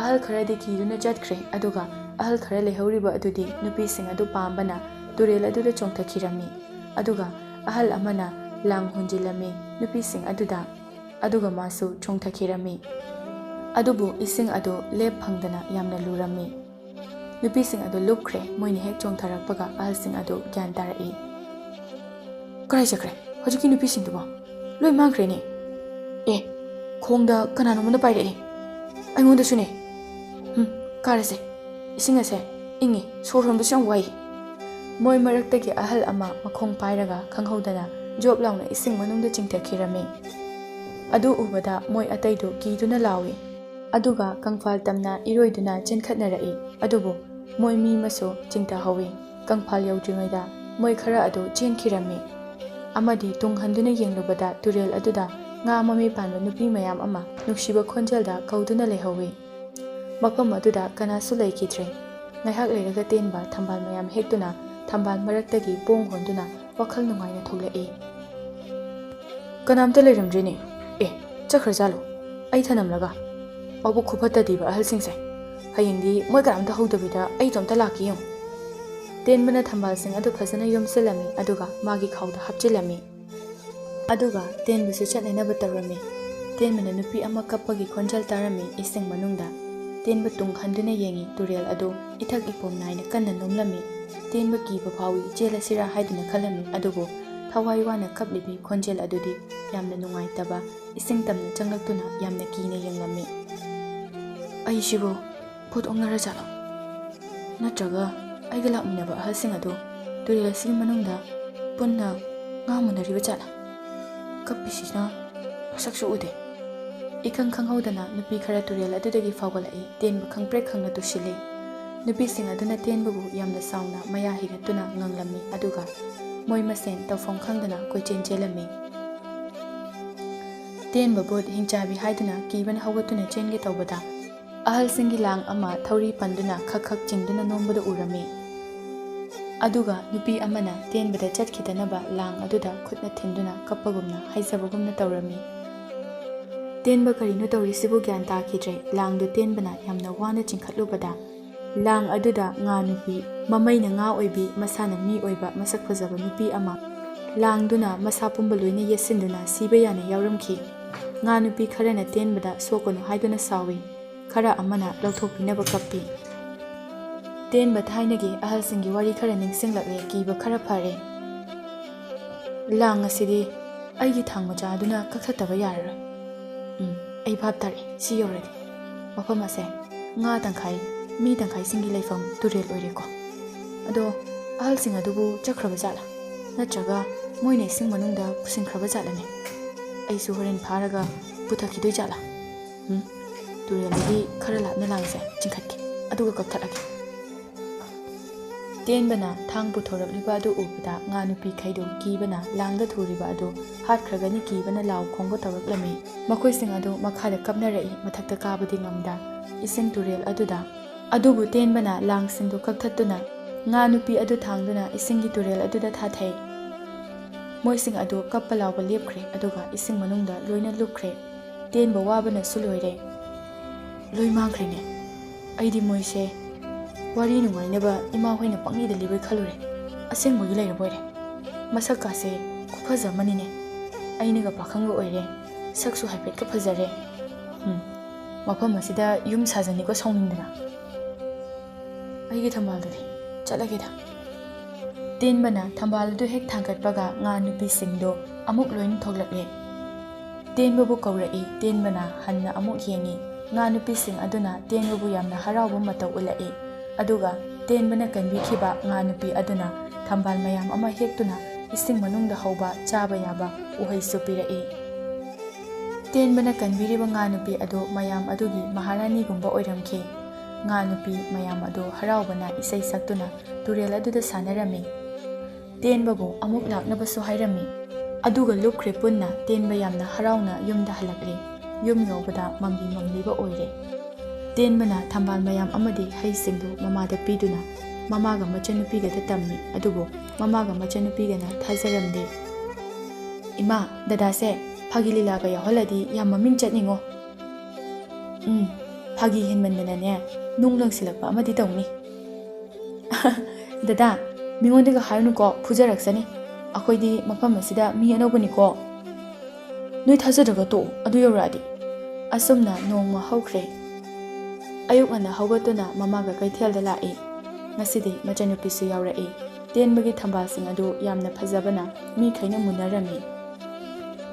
ꯑꯍꯜ ꯈꯔꯗꯤ ꯀꯤꯗꯨꯅ ꯆꯠꯈ꯭ꯔꯦ, ꯑꯗꯨꯒ ꯑꯍꯜ ꯈꯔ ꯂꯩꯍꯧꯔꯤꯕ ꯑꯗꯨꯗꯤ ꯅꯨꯄꯤꯁꯤꯡ ꯑꯗꯨ ꯄꯥꯝꯕꯅ ꯇꯨꯔꯦꯜ ꯑꯗꯨꯗ ꯆꯣꯡꯊꯈꯤꯔꯝꯃꯤ꯫ ꯑꯗꯨꯒ ꯑꯍꯜ ꯑꯃꯅ ꯂꯥꯡ ꯍꯨꯟꯖꯤꯜꯂꯝꯃꯤ ꯅꯨꯄꯤꯁꯤꯡ ꯑꯗꯨꯗ, ꯑꯗꯨꯒ ꯃꯥꯁꯨ ꯆꯣꯡꯊꯈꯤꯔꯝꯃꯤ꯫ ꯑꯗꯨꯕꯨ ꯏꯁꯤꯡ ꯑꯗꯨ ꯂꯦꯞ ꯐꯪꯗꯅ ꯌꯥꯝꯅ ꯂꯨꯔꯝꯃꯤ꯫ ꯅꯨꯄꯤꯁꯤꯡ ꯑꯗꯨ ꯂꯨꯞꯈ꯭ꯔꯦ꯫ ꯃꯣꯏꯅ ꯍꯦꯛ ꯆꯣꯡꯊꯔꯛꯄꯒ ꯑꯍꯜꯁꯤꯡ ꯑꯗꯨ ꯒ꯭ꯌꯥꯟ ꯇꯥꯔꯛꯏ꯫ "ꯀꯔꯥꯏ ꯆꯠꯈ꯭ꯔꯦ ꯍꯧꯖꯤꯛꯀꯤ ꯅꯨꯄꯤꯁꯤꯡꯗꯨꯕꯣ? ꯂꯣꯏ ꯃꯥꯡꯈ꯭ꯔꯦꯅꯦ꯫ ꯑꯦ, ꯈꯣꯡꯗ ꯀꯅꯥꯅꯣꯝꯅ ꯄꯥꯏꯔꯛꯑꯦ꯫ ꯑꯩꯉꯣꯟꯗꯁꯨꯅꯦ꯫ ꯎꯝ, ꯀꯥꯔꯁꯦ꯫ ꯏꯁꯤꯡ ꯑꯁꯦ ꯏꯪꯉꯤ, ꯁꯣꯔ ꯍꯣꯟꯕꯁꯨ ꯌꯥꯝ ꯋꯥꯏ꯫" ꯃꯣꯏ ꯃꯔꯛꯇꯒꯤ ꯑꯍꯜ ꯑꯃ ꯃꯈꯣꯡ ꯄꯥꯏꯔꯒ ꯈꯪꯍꯧꯗꯅ ꯖꯣꯞ ꯂꯥꯎꯅ ꯏꯁꯤꯡ ꯃꯅꯨꯡꯗ ꯆꯤꯡꯊꯈꯤꯔꯝꯃꯤ꯫ ꯑꯗꯨ ꯎꯕꯗ ꯃꯣꯏ ꯑꯇꯩꯗꯨ ꯀꯤꯗꯨꯅ ꯂꯥꯎꯏ꯫ ꯑꯗꯨꯒ ꯀꯪꯐꯥꯜ ꯇꯝꯅ ꯏꯔꯣꯏꯗꯨꯅ ꯆꯦꯟꯈꯠꯅꯔꯛꯏ꯫ ꯑꯗꯨꯕꯨ ꯃꯣꯏ ꯃꯤ ꯑꯃꯁꯨ ꯆꯤꯡꯊꯍꯧꯏ꯫ ꯀꯪꯐꯥꯜ ꯌꯧꯗ꯭ꯔꯤꯉꯩꯗ ꯃꯣꯏ ꯈꯔ ꯑꯗꯨ ꯆꯦꯟꯈꯤꯔꯝꯃꯤ꯫ ꯑꯃꯗꯤ ꯇꯨꯡ ꯍꯟꯗꯨꯅ ꯌꯦꯡꯂꯨꯕꯗ ꯇꯨꯔꯦꯜ ꯑꯗꯨꯗ ꯉꯥ ꯃꯃꯤ ꯄꯥꯟꯕ ꯅꯨꯄꯤ ꯃꯌꯥꯝ ꯑꯃ ꯅꯨꯡꯁꯤꯕ ꯈꯣꯟꯖꯦꯜꯗ ꯀꯧꯗꯨꯅ ꯂꯩꯍꯧꯏ꯫ ꯃꯐꯝ ꯑꯗꯨꯗ ꯀꯅꯥꯁꯨ ꯂꯩꯈꯤꯗ꯭ꯔꯦ꯫ ꯉꯥꯏꯍꯥꯛ ꯂꯩꯔꯒ ꯇꯦꯟꯕ ꯊꯝꯕꯥꯜ ꯃꯌꯥꯝ ꯍꯦꯛꯇꯨꯅ ꯊꯝꯕꯥꯜ ꯃꯔꯛꯇꯒꯤ ꯄꯣꯡ ꯍꯣꯟꯗꯨꯅ ꯋꯥꯈꯜ ꯅꯨꯡꯉꯥꯏꯅ ꯊꯣꯛꯂꯛꯏ꯫ "ꯀꯅꯥꯝꯇ ꯂꯩꯔꯝꯗ꯭ꯔꯤꯅꯦ꯫ ꯑꯦ, ꯆꯠꯈ꯭ꯔꯖꯥꯠꯂꯣ? ꯑꯩ ꯊꯅꯝꯂꯒ꯫ ꯃꯕꯨꯛ ꯈꯨꯐꯠꯇꯗꯤꯕ ꯑꯍꯜꯁꯤꯡꯁꯦ꯫ ꯍꯌꯦꯡꯗꯤ ꯃꯣꯏ ꯀꯅꯥꯝꯇ ꯍꯧꯗꯕꯤꯗ ꯑꯩ ꯏꯇꯣꯝꯇ ꯂꯥꯛꯀꯦ ꯌꯦꯡꯉꯨ꯫" ꯇꯦꯟꯕꯅ ꯊꯝꯕꯥꯜꯁꯤꯡ ꯑꯗꯨ ꯐꯖꯅ ꯌꯣꯝꯁꯤꯜꯂꯝꯃꯤ, ꯑꯗꯨꯒ ꯃꯥꯒꯤ ꯈꯥꯎꯗ ꯍꯥꯞꯆꯤꯜꯂꯝꯃꯤ꯫ ꯑꯗꯨꯒ ꯇꯦꯟꯕꯁꯨ ꯆꯠꯅꯅꯕ ꯇꯧꯔꯝꯃꯤ꯫ ꯇꯦꯟꯕꯅ ꯅꯨꯄꯤ ꯑꯃ ꯀꯞꯄꯒꯤ ꯈꯣꯟꯖꯦꯜ ꯇꯥꯔꯝꯃꯤ ꯏꯁꯤꯡ ꯃꯅꯨꯡꯗ꯫ ꯇꯦꯟꯕ ꯇꯨꯡ ꯍꯟꯗꯨꯅ ꯌꯦꯡꯉꯤ, ꯇꯨꯔꯦꯜ ꯑꯗꯨ ꯏꯊꯛ ꯏꯄꯣꯝ ꯅꯥꯏꯅ ꯀꯟꯅ ꯅꯣꯝꯂꯝꯃꯤ꯫ ꯇꯦꯟꯕ ꯀꯤꯕ ꯐꯥꯎꯏ, ꯆꯦꯜꯂꯁꯤꯔꯥ ꯍꯥꯏꯗꯨꯅ ꯈꯜꯂꯝꯃꯤ, ꯑꯗꯨꯕꯨ ꯊꯋꯥꯏ ꯋꯥꯅ ꯀꯞꯂꯤꯕꯤ ꯈꯣꯟꯖꯦꯜ ꯑꯗꯨꯗꯤ ꯌꯥꯝꯅ ꯅꯨꯡꯉꯥꯏꯇꯕ, ꯏꯁꯤꯡ ꯇꯝꯅ ꯆꯪꯂꯛꯇꯨꯅ ꯌꯥꯝꯅ ꯀꯤꯅ ꯌꯦꯡꯂꯝꯃꯤ꯫ "ꯑꯩꯁꯤꯕꯨ ꯚꯨꯠ ꯑꯣꯛꯅꯔꯖꯥꯠꯂꯣ? ꯅꯠꯇ꯭ꯔꯒ ꯑꯩꯒ ꯂꯥꯛꯃꯤꯟꯅꯕ ꯑꯍꯜꯁꯤꯡ ꯑꯗꯨ ꯇꯨꯔꯦꯜ ꯑꯁꯤꯒꯤ ꯃꯅꯨꯡꯗ ꯄꯨꯟꯅ ꯉꯥ ꯃꯨꯟꯅꯔꯤꯕ ꯖꯥꯠꯂꯥ? ꯀꯞꯄꯤꯁꯤꯅ ꯃꯁꯛꯁꯨ ꯎꯗꯦ꯫" ꯏꯈꯪ ꯈꯪꯍꯧꯗꯅ ꯅꯨꯄꯤ ꯈꯔ ꯇꯨꯔꯦꯜ ꯑꯗꯨꯗꯒꯤ ꯐꯥꯎꯒꯠꯂꯛꯏ꯫ ꯇꯦꯟꯕ ꯈꯪꯄ꯭ꯔꯦꯛ ꯈꯪꯅ ꯇꯨꯁꯤꯜꯂꯤ꯫ ꯅꯨꯄꯤꯁꯤꯡ ꯑꯗꯨꯅ ꯇꯦꯟꯕꯕꯨ ꯌꯥꯝꯅ ꯆꯥꯎꯅ ꯃꯌꯥ ꯍꯤꯒꯠꯇꯨꯅ ꯉꯪꯂꯝꯃꯤ, ꯑꯗꯨꯒ ꯃꯣꯏ ꯃꯁꯦꯟ ꯇꯧꯐꯝ ꯈꯪꯗꯅ ꯀꯣꯏꯆꯦꯟ ꯆꯦꯜꯂꯝꯃꯤ꯫ ꯇꯦꯟꯕ ꯚꯨꯠ ꯍꯤꯡꯆꯥꯕꯤ ꯍꯥꯏꯗꯨꯅ ꯀꯤꯕꯅ ꯍꯧꯒꯠꯇꯨꯅ ꯆꯦꯟꯒꯦ ꯇꯧꯕꯗ, ꯑꯍꯜꯁꯤꯡꯒꯤ ꯂꯥꯡ ꯑꯃ ꯊꯧꯔꯤ ꯄꯟꯗꯨꯅ ꯈꯛ ꯈꯛ ꯆꯤꯡꯗꯨꯅ ꯅꯣꯝꯕꯗꯨ ꯎꯔꯝꯃꯤ꯫ ꯑꯗꯨꯒ ꯅꯨꯄꯤ ꯑꯃꯅ ꯇꯦꯟꯕꯗ ꯆꯠꯈꯤꯗꯅꯕ ꯂꯥꯡ ꯑꯗꯨꯗ ꯈꯨꯠꯅ ꯊꯤꯟꯗꯨꯅ ꯀꯞꯄꯒꯨꯝꯅ ꯍꯥꯏꯖꯕꯒꯨꯝꯅ ꯇꯧꯔꯝꯃꯤ꯫ ꯇꯦꯟꯕ ꯀꯔꯤꯅꯣ ꯇꯧꯔꯤꯁꯤꯕꯨ ꯒ꯭ꯌꯥꯟ ꯇꯥꯈꯤꯗ꯭ꯔꯦ꯫ ꯂꯥꯡꯗꯨ ꯇꯦꯟꯕꯅ ꯌꯥꯝꯅ ꯋꯥꯅ ꯆꯤꯡꯈꯠꯂꯨꯕꯗ, ꯂꯥꯡ ꯑꯗꯨꯗ ꯉꯥ ꯅꯨꯄꯤ, ꯃꯃꯩꯅ ꯉꯥ ꯑꯣꯏꯕꯤ, ꯃꯁꯥꯅ ꯃꯤ ꯑꯣꯏꯕ ꯃꯁꯛ ꯐꯖꯕ ꯅꯨꯄꯤ ꯑꯃ, ꯂꯥꯡꯗꯨꯅ ꯃꯁꯥ ꯄꯨꯝꯕ ꯂꯣꯏꯅ ꯌꯦꯠꯁꯤꯟꯗꯨꯅ ꯁꯤꯕ ꯌꯥꯅ ꯌꯥꯎꯔꯝꯈꯤ꯫ ꯉꯥ ꯅꯨꯄꯤ ꯈꯔꯅ ꯇꯦꯟꯕꯗ ꯁꯣꯛꯀꯅꯨ ꯍꯥꯏꯗꯨꯅ ꯁꯥꯎꯏ꯫ ꯈꯔ ꯑꯃꯅ ꯂꯧꯊꯣꯛꯄꯤꯅꯕ ꯀꯞꯄꯤ꯫ ꯇꯦꯟꯕ ꯊꯥꯏꯅꯒꯤ ꯑꯍꯜꯁꯤꯡꯒꯤ ꯋꯥꯔꯤ ꯈꯔ ꯅꯤꯡꯁꯤꯡꯂꯛꯂꯦ, ꯀꯤꯕ ꯈꯔ ꯐꯔꯦ꯫ ꯂꯥꯡ ꯑꯁꯤꯗꯤ ꯑꯩꯒꯤ ꯊꯥꯡ ꯃꯆꯥ ꯑꯗꯨꯅ ꯀꯛꯊꯠꯇꯕ ꯌꯥꯔꯔꯣꯏ꯫ ꯎꯝ, ꯑꯩ ꯚꯥꯞ ꯇꯥꯔꯦ꯫ ꯁꯤ ꯌꯧꯔꯗꯤ ꯃꯐꯝ ꯑꯁꯦ ꯉꯥ ꯇꯪꯈꯥꯏ, ꯃꯤ ꯇꯪꯈꯥꯏꯁꯤꯡꯒꯤ ꯂꯩꯐꯝ ꯇꯨꯔꯦꯜ ꯑꯣꯏꯔꯦꯀꯣ꯫ ꯑꯗꯣ ꯑꯍꯜꯁꯤꯡ ꯑꯗꯨꯕꯨ ꯆꯠꯈ꯭ꯔꯕ ꯖꯥꯠꯂꯥ? ꯅꯠꯇ꯭ꯔꯒ ꯃꯣꯏꯅ ꯏꯁꯤꯡ ꯃꯅꯨꯡꯗ ꯄꯨꯁꯤꯟꯈ꯭ꯔꯕ ꯖꯥꯠꯂꯅꯦ? ꯑꯩꯁꯨ ꯍꯣꯔꯦꯟ ꯐꯥꯔꯒ ꯄꯨꯊꯈꯤꯗꯣꯏ ꯖꯥꯠꯂꯥ? ꯎꯝ, ꯇꯨꯔꯦꯜꯗꯒꯤ ꯈꯔ ꯂꯥꯞꯅ ꯂꯥꯡꯁꯦ ꯆꯤꯡꯈꯠꯀꯦ, ꯑꯗꯨꯒ ꯀꯛꯊꯠꯂꯒꯦ꯫ ꯇꯦꯟꯕꯅ ꯊꯥꯡ ꯄꯨꯊꯣꯔꯛꯂꯤꯕ ꯑꯗꯨ ꯎꯕꯗ ꯉꯥ ꯅꯨꯄꯤꯈꯩꯗꯨ ꯀꯤꯕꯅ ꯂꯥꯡꯗ ꯊꯨꯔꯤꯕ ꯑꯗꯨ ꯍꯥꯠꯈ꯭ꯔꯒꯅꯤ ꯀꯤꯕꯅ ꯂꯥꯎ ꯈꯣꯡꯕ ꯇꯧꯔꯛꯂꯝꯃꯤ꯫ ꯃꯈꯣꯏꯁꯤꯡ ꯑꯗꯨ ꯃꯈꯥꯗ ꯀꯞꯅꯔꯛꯏ, ꯃꯊꯛꯇ ꯀꯥꯕꯗꯤ ꯉꯝꯗ ꯏꯁꯤꯡ ꯇꯨꯔꯦꯜ ꯑꯗꯨꯗ꯫ ꯑꯗꯨꯕꯨ ꯇꯦꯟꯕꯅ ꯂꯥꯡꯁꯤꯡꯗꯨ ꯀꯛꯊꯠꯇꯨꯅ ꯉꯥ ꯅꯨꯄꯤ ꯑꯗꯨ ꯊꯥꯡꯗꯨꯅ ꯏꯁꯤꯡꯒꯤ ꯇꯨꯔꯦꯜ ꯑꯗꯨꯗ ꯊꯥꯊꯩ꯫ ꯃꯣꯏꯁꯤꯡ ꯑꯗꯨ ꯀꯞꯄ ꯂꯥꯎꯕ ꯂꯦꯞꯈ꯭ꯔꯦ, ꯑꯗꯨꯒ ꯏꯁꯤꯡ ꯃꯅꯨꯡꯗ ꯂꯣꯏꯅ ꯂꯨꯞꯈ꯭ꯔꯦ꯫ ꯇꯦꯟꯕ ꯋꯥꯕꯅꯁꯨ ꯂꯣꯏꯔꯦ꯫ ꯂꯣꯏ ꯃꯥꯡꯈ꯭ꯔꯦꯅꯦ꯫ ꯑꯩꯗꯤ ꯃꯣꯏꯁꯦ ꯋꯥꯔꯤ ꯅꯨꯡꯉꯥꯏꯅꯕ ꯏꯃꯥ ꯍꯣꯏꯅ ꯄꯪꯂꯤꯗ ꯂꯤꯕꯣꯏ ꯈꯜꯂꯨꯔꯦ꯫ ꯑꯁꯦꯡꯕꯒꯤ ꯂꯩꯔꯕꯣꯏꯔꯦ꯫ ꯃꯁꯛꯀꯥꯁꯦ ꯈꯨꯐꯖ ꯑꯃꯅꯤꯅꯦ꯫ ꯑꯩꯅꯒ ꯄꯥꯈꯪꯒ ꯑꯣꯏꯔꯦ꯫ ꯁꯛꯁꯨ ꯍꯥꯏꯐꯦꯠꯀ ꯐꯖꯔꯦ꯫ ꯎꯝ, ꯃꯐꯝ ꯑꯁꯤꯗ ꯌꯨꯝ ꯁꯥꯖꯅꯤꯀꯣ ꯁꯥꯎꯅꯤꯡꯗꯅ꯫ ꯑꯩꯒꯤ ꯊꯝꯕꯥꯜꯗꯨꯗꯤ ꯆꯠꯂꯒꯦꯗ꯫ ꯇꯦꯟꯕꯅ ꯊꯝꯕꯥꯜ ꯑꯗꯨ ꯍꯦꯛ ꯊꯥꯡꯒꯠꯄꯒ ꯉꯥ ꯅꯨꯄꯤꯁꯤꯡꯗꯣ ꯑꯃꯨꯛ ꯂꯣꯏꯅ ꯊꯣꯛꯂꯛꯂꯦ꯫ ꯇꯦꯟꯕꯕꯨ ꯀꯧꯔꯛꯏ꯫ ꯇꯦꯟꯕꯅ ꯍꯟꯅ ꯑꯃꯨꯛ ꯌꯦꯡꯉꯤ꯫ ꯉꯥ ꯅꯨꯄꯤꯁꯤꯡ ꯑꯗꯨꯅ ꯇꯦꯟꯕꯕꯨ ꯌꯥꯝꯅ ꯍꯔꯥꯎꯕ ꯃꯇꯧ ꯎꯠꯂꯛꯏ꯫ ꯑꯗꯨꯒ ꯇꯦꯟꯕꯅ ꯀꯟꯕꯤꯈꯤꯕ ꯉꯥ ꯅꯨꯄꯤ ꯑꯗꯨꯅ ꯊꯝꯕꯥꯜ ꯃꯌꯥꯝ ꯑꯃ ꯍꯦꯛꯇꯨꯅ ꯏꯁꯤꯡ ꯃꯅꯨꯡꯗ ꯍꯧꯕ ꯆꯥꯕ ꯌꯥꯕ ꯎꯍꯩꯁꯨ ꯄꯤꯔꯛꯏ꯫ ꯇꯦꯟꯕꯅ ꯀꯟꯕꯤꯔꯤꯕ ꯉꯥ ꯅꯨꯄꯤ ꯑꯗꯨ ꯃꯌꯥꯝ ꯑꯗꯨꯒꯤ ꯃꯍꯥꯔꯥꯅꯤꯒꯨꯝꯕ ꯑꯣꯏꯔꯝꯈꯤ꯫ ꯉꯥ ꯅꯨꯄꯤ ꯃꯌꯥꯝ ꯑꯗꯨ ꯍꯔꯥꯎꯕꯅ ꯏꯁꯩ ꯁꯛꯇꯨꯅ ꯇꯨꯔꯦꯜ ꯑꯗꯨꯗ ꯁꯥꯟꯅꯔꯝꯃꯤ꯫ ꯇꯦꯟꯕꯕꯨ ꯑꯃꯨꯛ ꯂꯥꯛꯅꯕꯁꯨ ꯍꯥꯏꯔꯝꯃꯤ꯫ ꯑꯗꯨꯒ ꯂꯨꯞꯈ꯭ꯔꯦ ꯄꯨꯟꯅ꯫ ꯇꯦꯟꯕ ꯌꯥꯝꯅ ꯍꯔꯥꯎꯅ ꯌꯨꯝꯗ ꯍꯜꯂꯛꯂꯦ꯫ ꯌꯨꯝ ꯌꯧꯕꯗ ꯃꯝꯂꯤ ꯃꯝꯂꯤꯕ ꯑꯣꯏꯔꯦ꯫ ꯇꯦꯟꯕꯅ ꯊꯝꯕꯥꯜ ꯃꯌꯥꯝ ꯑꯃꯗꯤ ꯍꯩꯁꯤꯡꯗꯨ ꯃꯃꯥꯗ ꯄꯤꯗꯨꯅ ꯃꯃꯥꯒ ꯃꯆꯟꯅꯨꯄꯤꯒꯗ ꯇꯝꯃꯤ꯫ ꯑꯗꯨꯕꯨ ꯃꯃꯥꯒ ꯃꯆꯟꯅꯨꯄꯤꯒꯅ ꯊꯥꯖꯔꯝꯗꯦ꯫ "ꯏꯃꯥ, ꯗꯗꯥꯁꯦ ꯐꯥꯒꯤ ꯂꯤꯂꯥꯒ ꯌꯥꯎꯍꯜꯂꯗꯤ ꯌꯥꯝ ꯃꯃꯤꯡ ꯆꯠꯅꯤꯉꯣ꯫ ꯎꯝ, ꯐꯥꯒꯤ ꯍꯦꯟꯃꯟꯗꯅꯅꯦ, ꯅꯨꯡ ꯂꯪꯁꯤꯜꯂꯛꯄ ꯑꯃꯗꯤ ꯇꯧꯅꯤ꯫" "ꯗꯗꯥ, ꯃꯤꯉꯣꯟꯗꯒ ꯍꯥꯏꯔꯨꯅꯨꯀꯣ, ꯐꯨꯖꯔꯛꯁꯅꯤ꯫ ꯑꯩꯈꯣꯏꯗꯤ ꯃꯐꯝ ꯑꯁꯤꯗ ꯃꯤ ꯑꯅꯧꯕꯅꯤꯀꯣ꯫ ꯅꯣꯏ ꯊꯥꯖꯗ꯭ꯔꯒ ꯇꯣꯛꯎ, ꯑꯗꯨ ꯌꯧꯔꯛꯑꯗꯤ꯫" ꯑꯁꯨꯝꯅ ꯅꯣꯡꯃ ꯍꯧꯈ꯭ꯔꯦ꯫ ꯑꯌꯨꯛ ꯉꯟꯅ ꯍꯧꯒꯠꯇꯨꯅ ꯃꯃꯥꯒ ꯀꯩꯊꯦꯜꯗ ꯂꯥꯛꯏ꯫ ꯉꯁꯤꯗꯤ ꯃꯆꯟꯅꯨꯄꯤꯁꯨ ꯌꯥꯎꯔꯛꯏ꯫ ꯇꯦꯟꯕꯒꯤ ꯊꯝꯕꯥꯜꯁꯤꯡ ꯑꯗꯨ ꯌꯥꯝꯅ ꯐꯖꯕꯅ ꯃꯤꯈꯩꯅ ꯃꯨꯟꯅꯔꯝꯃꯤ꯫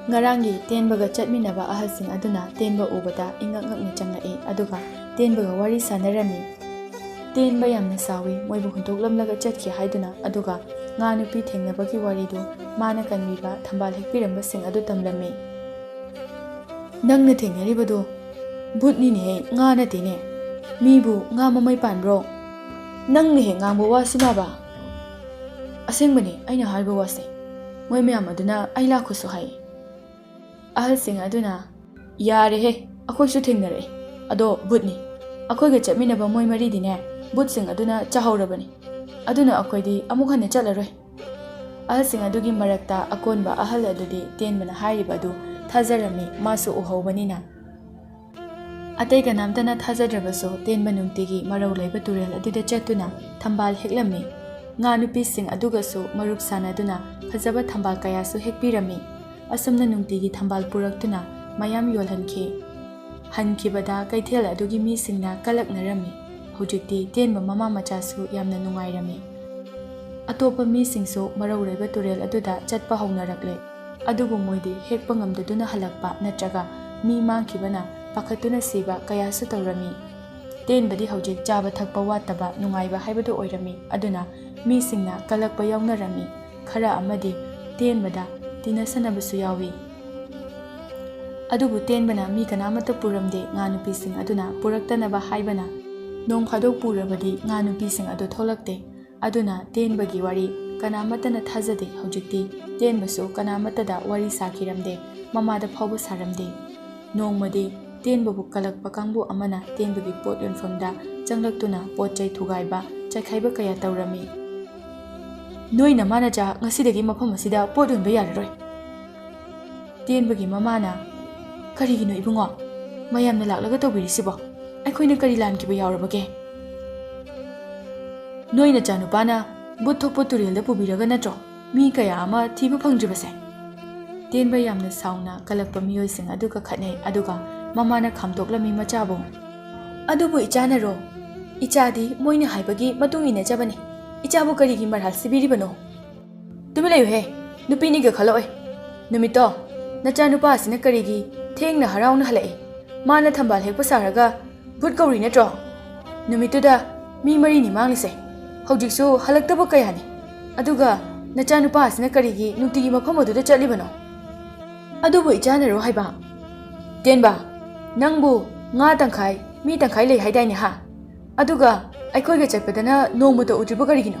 ꯉꯔꯥꯡꯒꯤ ꯇꯦꯟꯕꯒ ꯆꯠꯃꯤꯟꯅꯕ ꯑꯍꯜꯁꯤꯡ ꯑꯗꯨꯅ ꯇꯦꯟꯕ ꯎꯕꯗ ꯏꯉꯛ ꯉꯛꯅ ꯆꯪꯂꯛꯏ, ꯑꯗꯨꯒ ꯇꯦꯟꯕꯒ ꯋꯥꯔꯤ ꯁꯥꯟꯅꯔꯝꯃꯤ꯫ ꯇꯦꯟꯕ ꯌꯥꯝꯅ ꯁꯥꯎꯏ, ꯃꯣꯏꯕꯨ ꯍꯨꯟꯗꯣꯛꯂꯝꯂꯒ ꯆꯠꯈꯤ ꯍꯥꯏꯗꯨꯅ, ꯑꯗꯨꯒ ꯉꯥ ꯅꯨꯄꯤ ꯊꯦꯡꯅꯕꯒꯤ ꯋꯥꯔꯤꯗꯨ ꯃꯥꯅ ꯀꯟꯕꯤꯕ ꯊꯝꯕꯥꯜ ꯍꯦꯛꯄꯤꯔꯝꯕꯁꯤꯡ ꯑꯗꯨ ꯇꯝꯂꯝꯃꯤ꯫ "ꯅꯪꯅ ꯊꯦꯡꯅꯔꯤꯕꯗꯨ ꯚꯨꯠꯅꯤꯅꯦꯍꯦ, ꯉꯥ ꯅꯠꯇꯦꯅꯦ꯫ ꯃꯤꯕꯨ ꯉꯥ ꯃꯃꯩ ꯄꯥꯟꯕ꯭ꯔꯣ? ꯅꯪꯅ ꯍꯦꯛ ꯉꯥꯡꯕ ꯋꯥꯁꯤꯅꯕ?" "ꯑꯁꯦꯡꯕꯅꯤ, ꯑꯩꯅ ꯍꯥꯏꯕ ꯋꯥꯁꯦ꯫ ꯃꯣꯏ ꯃꯌꯥꯝ ꯑꯗꯨꯅ ꯑꯩ ꯂꯥꯛꯈꯣꯁꯨ ꯍꯥꯏ꯫" ꯑꯍꯜꯁꯤꯡ ꯑꯗꯨꯅ, "ꯌꯥꯔꯦꯍꯦ, ꯑꯩꯈꯣꯏꯁꯨ ꯊꯦꯡꯅꯔꯛꯑꯦ꯫ ꯑꯗꯣ ꯚꯨꯠꯅꯤ꯫ ꯑꯩꯈꯣꯏꯒ ꯆꯠꯃꯤꯟꯅꯕ ꯃꯣꯏ ꯃꯔꯤꯗꯤꯅꯦ, ꯚꯨꯠꯁꯤꯡ ꯑꯗꯨꯅ ꯆꯥꯍꯧꯔꯕꯅꯤ꯫ ꯑꯗꯨꯅ ꯑꯩꯈꯣꯏꯗꯤ ꯑꯃꯨꯛ ꯍꯟꯅ ꯆꯠꯂꯔꯣꯏ꯫" ꯑꯍꯜꯁꯤꯡ ꯑꯗꯨꯒꯤ ꯃꯔꯛꯇ ꯑꯀꯣꯟꯕ ꯑꯍꯜ ꯑꯗꯨꯗꯤ ꯇꯦꯟꯕꯅ ꯍꯥꯏꯔꯤꯕ ꯑꯗꯨ ꯊꯥꯖꯔꯝꯃꯤ, ꯃꯥꯁꯨ ꯎꯍꯧꯕꯅꯤꯅ꯫ ꯑꯇꯩ ꯀꯅꯥꯝꯇꯅ ꯊꯥꯖꯗ꯭ꯔꯕꯁꯨ ꯇꯦꯟꯕ ꯅꯨꯡꯇꯤꯒꯤ ꯃꯔꯧ ꯂꯩꯕ ꯇꯨꯔꯦꯜ ꯑꯗꯨꯗ ꯆꯠꯇꯨꯅ ꯊꯝꯕꯥꯜ ꯍꯦꯛꯂꯝꯃꯤ꯫ ꯉꯥ ꯅꯨꯄꯤꯁꯤꯡ ꯑꯗꯨꯒꯁꯨ ꯃꯔꯨꯞ ꯁꯥꯟꯅꯗꯨꯅ ꯐꯖꯕ ꯊꯝꯕꯥꯜ ꯀꯌꯥꯁꯨ ꯍꯦꯛꯄꯤꯔꯝꯃꯤ꯫ ꯑꯁꯨꯝꯅ ꯅꯨꯡꯇꯤꯒꯤ ꯊꯝꯕꯥꯜ ꯄꯨꯔꯛꯇꯨꯅ ꯃꯌꯥꯝ ꯌꯣꯜꯍꯟꯈꯤ꯫ ꯍꯟꯈꯤꯕꯗ ꯀꯩꯊꯦꯜ ꯑꯗꯨꯒꯤ ꯃꯤꯁꯤꯡꯅ ꯀꯂꯛꯅꯔꯝꯃꯤ꯫ ꯍꯧꯖꯤꯛꯇꯤ ꯇꯦꯟꯕ ꯃꯃꯥ ꯃꯆꯥꯁꯨ ꯌꯥꯝꯅ ꯅꯨꯡꯉꯥꯏꯔꯝꯃꯤ꯫ ꯑꯇꯣꯞꯄ ꯃꯤꯁꯤꯡꯁꯨ ꯃꯔꯧ ꯂꯩꯕ ꯇꯨꯔꯦꯜ ꯑꯗꯨꯗ ꯆꯠꯄ ꯍꯧꯅꯔꯛꯂꯦ꯫ ꯑꯗꯨꯕꯨ ꯃꯣꯏꯗꯤ ꯍꯦꯛꯄ ꯉꯝꯗꯗꯨꯅ ꯍꯜꯂꯛꯄ ꯅꯠꯇ꯭ꯔꯒ ꯃꯤ ꯃꯥꯡꯈꯤꯕꯅ ꯄꯥꯈꯠꯇꯨꯅ ꯁꯤꯕ ꯀꯌꯥꯁꯨ ꯇꯧꯔꯝꯃꯤ꯫ ꯇꯦꯟꯕꯗꯤ ꯍꯧꯖꯤꯛ ꯆꯥꯕ ꯊꯛꯄ ꯋꯥꯠꯇꯕ ꯅꯨꯡꯉꯥꯏꯕ ꯍꯥꯏꯕꯗꯨ ꯑꯣꯏꯔꯝꯃꯤ꯫ ꯑꯗꯨꯅ ꯃꯤꯁꯤꯡꯅ ꯀꯂꯛꯄ ꯌꯥꯎꯅꯔꯝꯃꯤ꯫ ꯈꯔ ꯑꯃꯗꯤ ꯇꯦꯟꯕꯗ ꯇꯤꯟꯅꯁꯟꯅꯕꯁꯨ ꯌꯥꯎꯏ꯫ ꯑꯗꯨꯕꯨ ꯇꯦꯟꯕꯅ ꯃꯤ ꯀꯅꯥꯃꯠꯇ ꯄꯨꯔꯝꯗꯦ꯫ ꯉꯥ ꯅꯨꯄꯤꯁꯤꯡ ꯑꯗꯨꯅ ꯄꯨꯔꯛꯇꯅꯕ ꯍꯥꯏꯕꯅ ꯅꯣꯡ ꯐꯥꯗꯣꯛ ꯄꯨꯔꯕꯗꯤ ꯉꯥ ꯅꯨꯄꯤꯁꯤꯡ ꯑꯗꯨ ꯊꯣꯛꯂꯛꯇꯦ꯫ ꯑꯗꯨꯅ ꯇꯦꯟꯕꯒꯤ ꯋꯥꯔꯤ ꯀꯅꯥꯃꯠꯇꯅ ꯊꯥꯖꯗꯦ꯫ ꯍꯧꯖꯤꯛꯇꯤ ꯇꯦꯟꯕꯁꯨ ꯀꯅꯥꯃꯠꯇꯗ ꯋꯥꯔꯤ ꯁꯥꯈꯤꯔꯝꯗꯦ, ꯃꯃꯥꯗ ꯐꯥꯎꯕ ꯁꯥꯔꯝꯗꯦ꯫ ꯅꯣꯡꯃꯗꯤ ꯇꯦꯟꯕꯕꯨ ꯀꯜꯂꯛꯄ ꯀꯥꯡꯕꯨ ꯑꯃꯅ ꯇꯦꯟꯕꯒꯤ ꯄꯣꯠ ꯌꯣꯟꯐꯝꯗ ꯆꯪꯂꯛꯇꯨꯅ ꯄꯣꯠ ꯆꯩ ꯊꯨꯒꯥꯏꯕ, ꯆꯥꯏꯈꯥꯏꯕ ꯀꯌꯥ ꯇꯧꯔꯝꯃꯤ꯫ "ꯅꯣꯏ ꯅꯃꯥ ꯅꯆꯥ ꯉꯁꯤꯗꯒꯤ ꯃꯐꯝ ꯑꯁꯤꯗ ꯄꯣꯠ ꯌꯣꯟꯕ ꯌꯥꯔꯔꯣꯏ꯫" ꯇꯦꯟꯕꯒꯤ ꯃꯃꯥꯅ, "ꯀꯔꯤꯒꯤꯅꯣ ꯏꯕꯨꯡꯉꯣ? ꯃꯌꯥꯝꯅ ꯂꯥꯛꯂꯒ ꯇꯧꯕꯤꯔꯤꯁꯤꯕꯣ? ꯑꯩꯈꯣꯏꯅ ꯀꯔꯤ ꯂꯥꯟꯈꯤꯕ ꯌꯥꯎꯔꯕꯒꯦ? ꯅꯣꯏ ꯅꯆꯥꯅꯨꯄꯥꯅ ꯚꯨꯠ ꯊꯣꯛꯄ ꯇꯨꯔꯦꯜꯗ ꯄꯨꯕꯤꯔꯒ ꯅꯠꯇ꯭ꯔꯣ ꯃꯤ ꯀꯌꯥ ꯑꯃ ꯊꯤꯕ ꯐꯪꯗ꯭ꯔꯤꯕꯁꯦ?" ꯇꯦꯟꯕ ꯌꯥꯝꯅ ꯁꯥꯎꯅ ꯀꯜꯂꯛꯄ ꯃꯤꯑꯣꯏꯁꯤꯡ ꯑꯗꯨꯒ ꯈꯠꯅꯩ, ꯑꯗꯨꯒ ꯃꯃꯥꯅ ꯈꯥꯝꯗꯣꯛꯂꯝꯃꯤ ꯃꯆꯥꯕꯨ꯫ "ꯑꯗꯨꯕꯨ ꯏꯆꯥꯅꯔꯣ? ꯏꯆꯥꯗꯤ ꯃꯣꯏꯅ ꯍꯥꯏꯕꯒꯤ ꯃꯇꯨꯡ ꯏꯟꯅꯖꯕꯅꯤ꯫ ꯏꯆꯥꯕꯨ ꯀꯔꯤꯒꯤ ꯃꯔꯥꯜ ꯁꯤꯕꯤꯔꯤꯕꯅꯣ?" "ꯇꯨꯃꯤꯟ ꯂꯩꯌꯨꯍꯦ! ꯅꯨꯄꯤꯅꯤꯒ ꯈꯜꯂꯛꯑꯣꯏ꯫ ꯅꯨꯃꯤꯠꯇꯣ ꯅꯆꯥꯅꯨꯄꯥ ꯑꯁꯤꯅ ꯀꯔꯤꯒꯤ ꯊꯦꯡꯅ ꯍꯔꯥꯎꯅ ꯍꯜꯂꯛꯏ? ꯃꯥꯅ ꯊꯝꯕꯥꯜ ꯍꯦꯛꯄ ꯁꯥꯔꯒ ꯚꯨꯠ ꯀꯧꯔꯤ ꯅꯠꯇ꯭ꯔꯣ? ꯅꯨꯃꯤꯠꯇꯨꯗ ꯃꯤ ꯃꯔꯤꯅꯤ ꯃꯥꯡꯂꯤꯁꯦ꯫ ꯍꯧꯖꯤꯛꯁꯨ ꯍꯜꯂꯛꯇꯕ ꯀꯌꯥꯅꯤ꯫ ꯑꯗꯨꯒ ꯅꯆꯥꯅꯨꯄꯥ ꯑꯁꯤꯅ ꯀꯔꯤꯒꯤ ꯅꯨꯡꯇꯤꯒꯤ ꯃꯐꯝ ꯑꯗꯨꯗ ꯆꯠꯂꯤꯕꯅꯣ?" "ꯑꯗꯨꯕꯨ ꯏꯆꯥꯅꯔꯣ ꯍꯥꯏꯕ?" "ꯇꯦꯟꯕ, ꯅꯪꯕꯨ ꯉꯥ ꯇꯪꯈꯥꯏ, ꯃꯤ ꯇꯪꯈꯥꯏ ꯂꯩ ꯍꯥꯏꯗꯥꯏꯅꯦ, ꯍꯥ? ꯑꯗꯨꯒ ꯑꯩꯈꯣꯏꯒ ꯆꯠꯄꯗꯅ ꯅꯣꯡꯃꯇ ꯎꯗ꯭ꯔꯤꯕ ꯀꯔꯤꯒꯤꯅꯣ?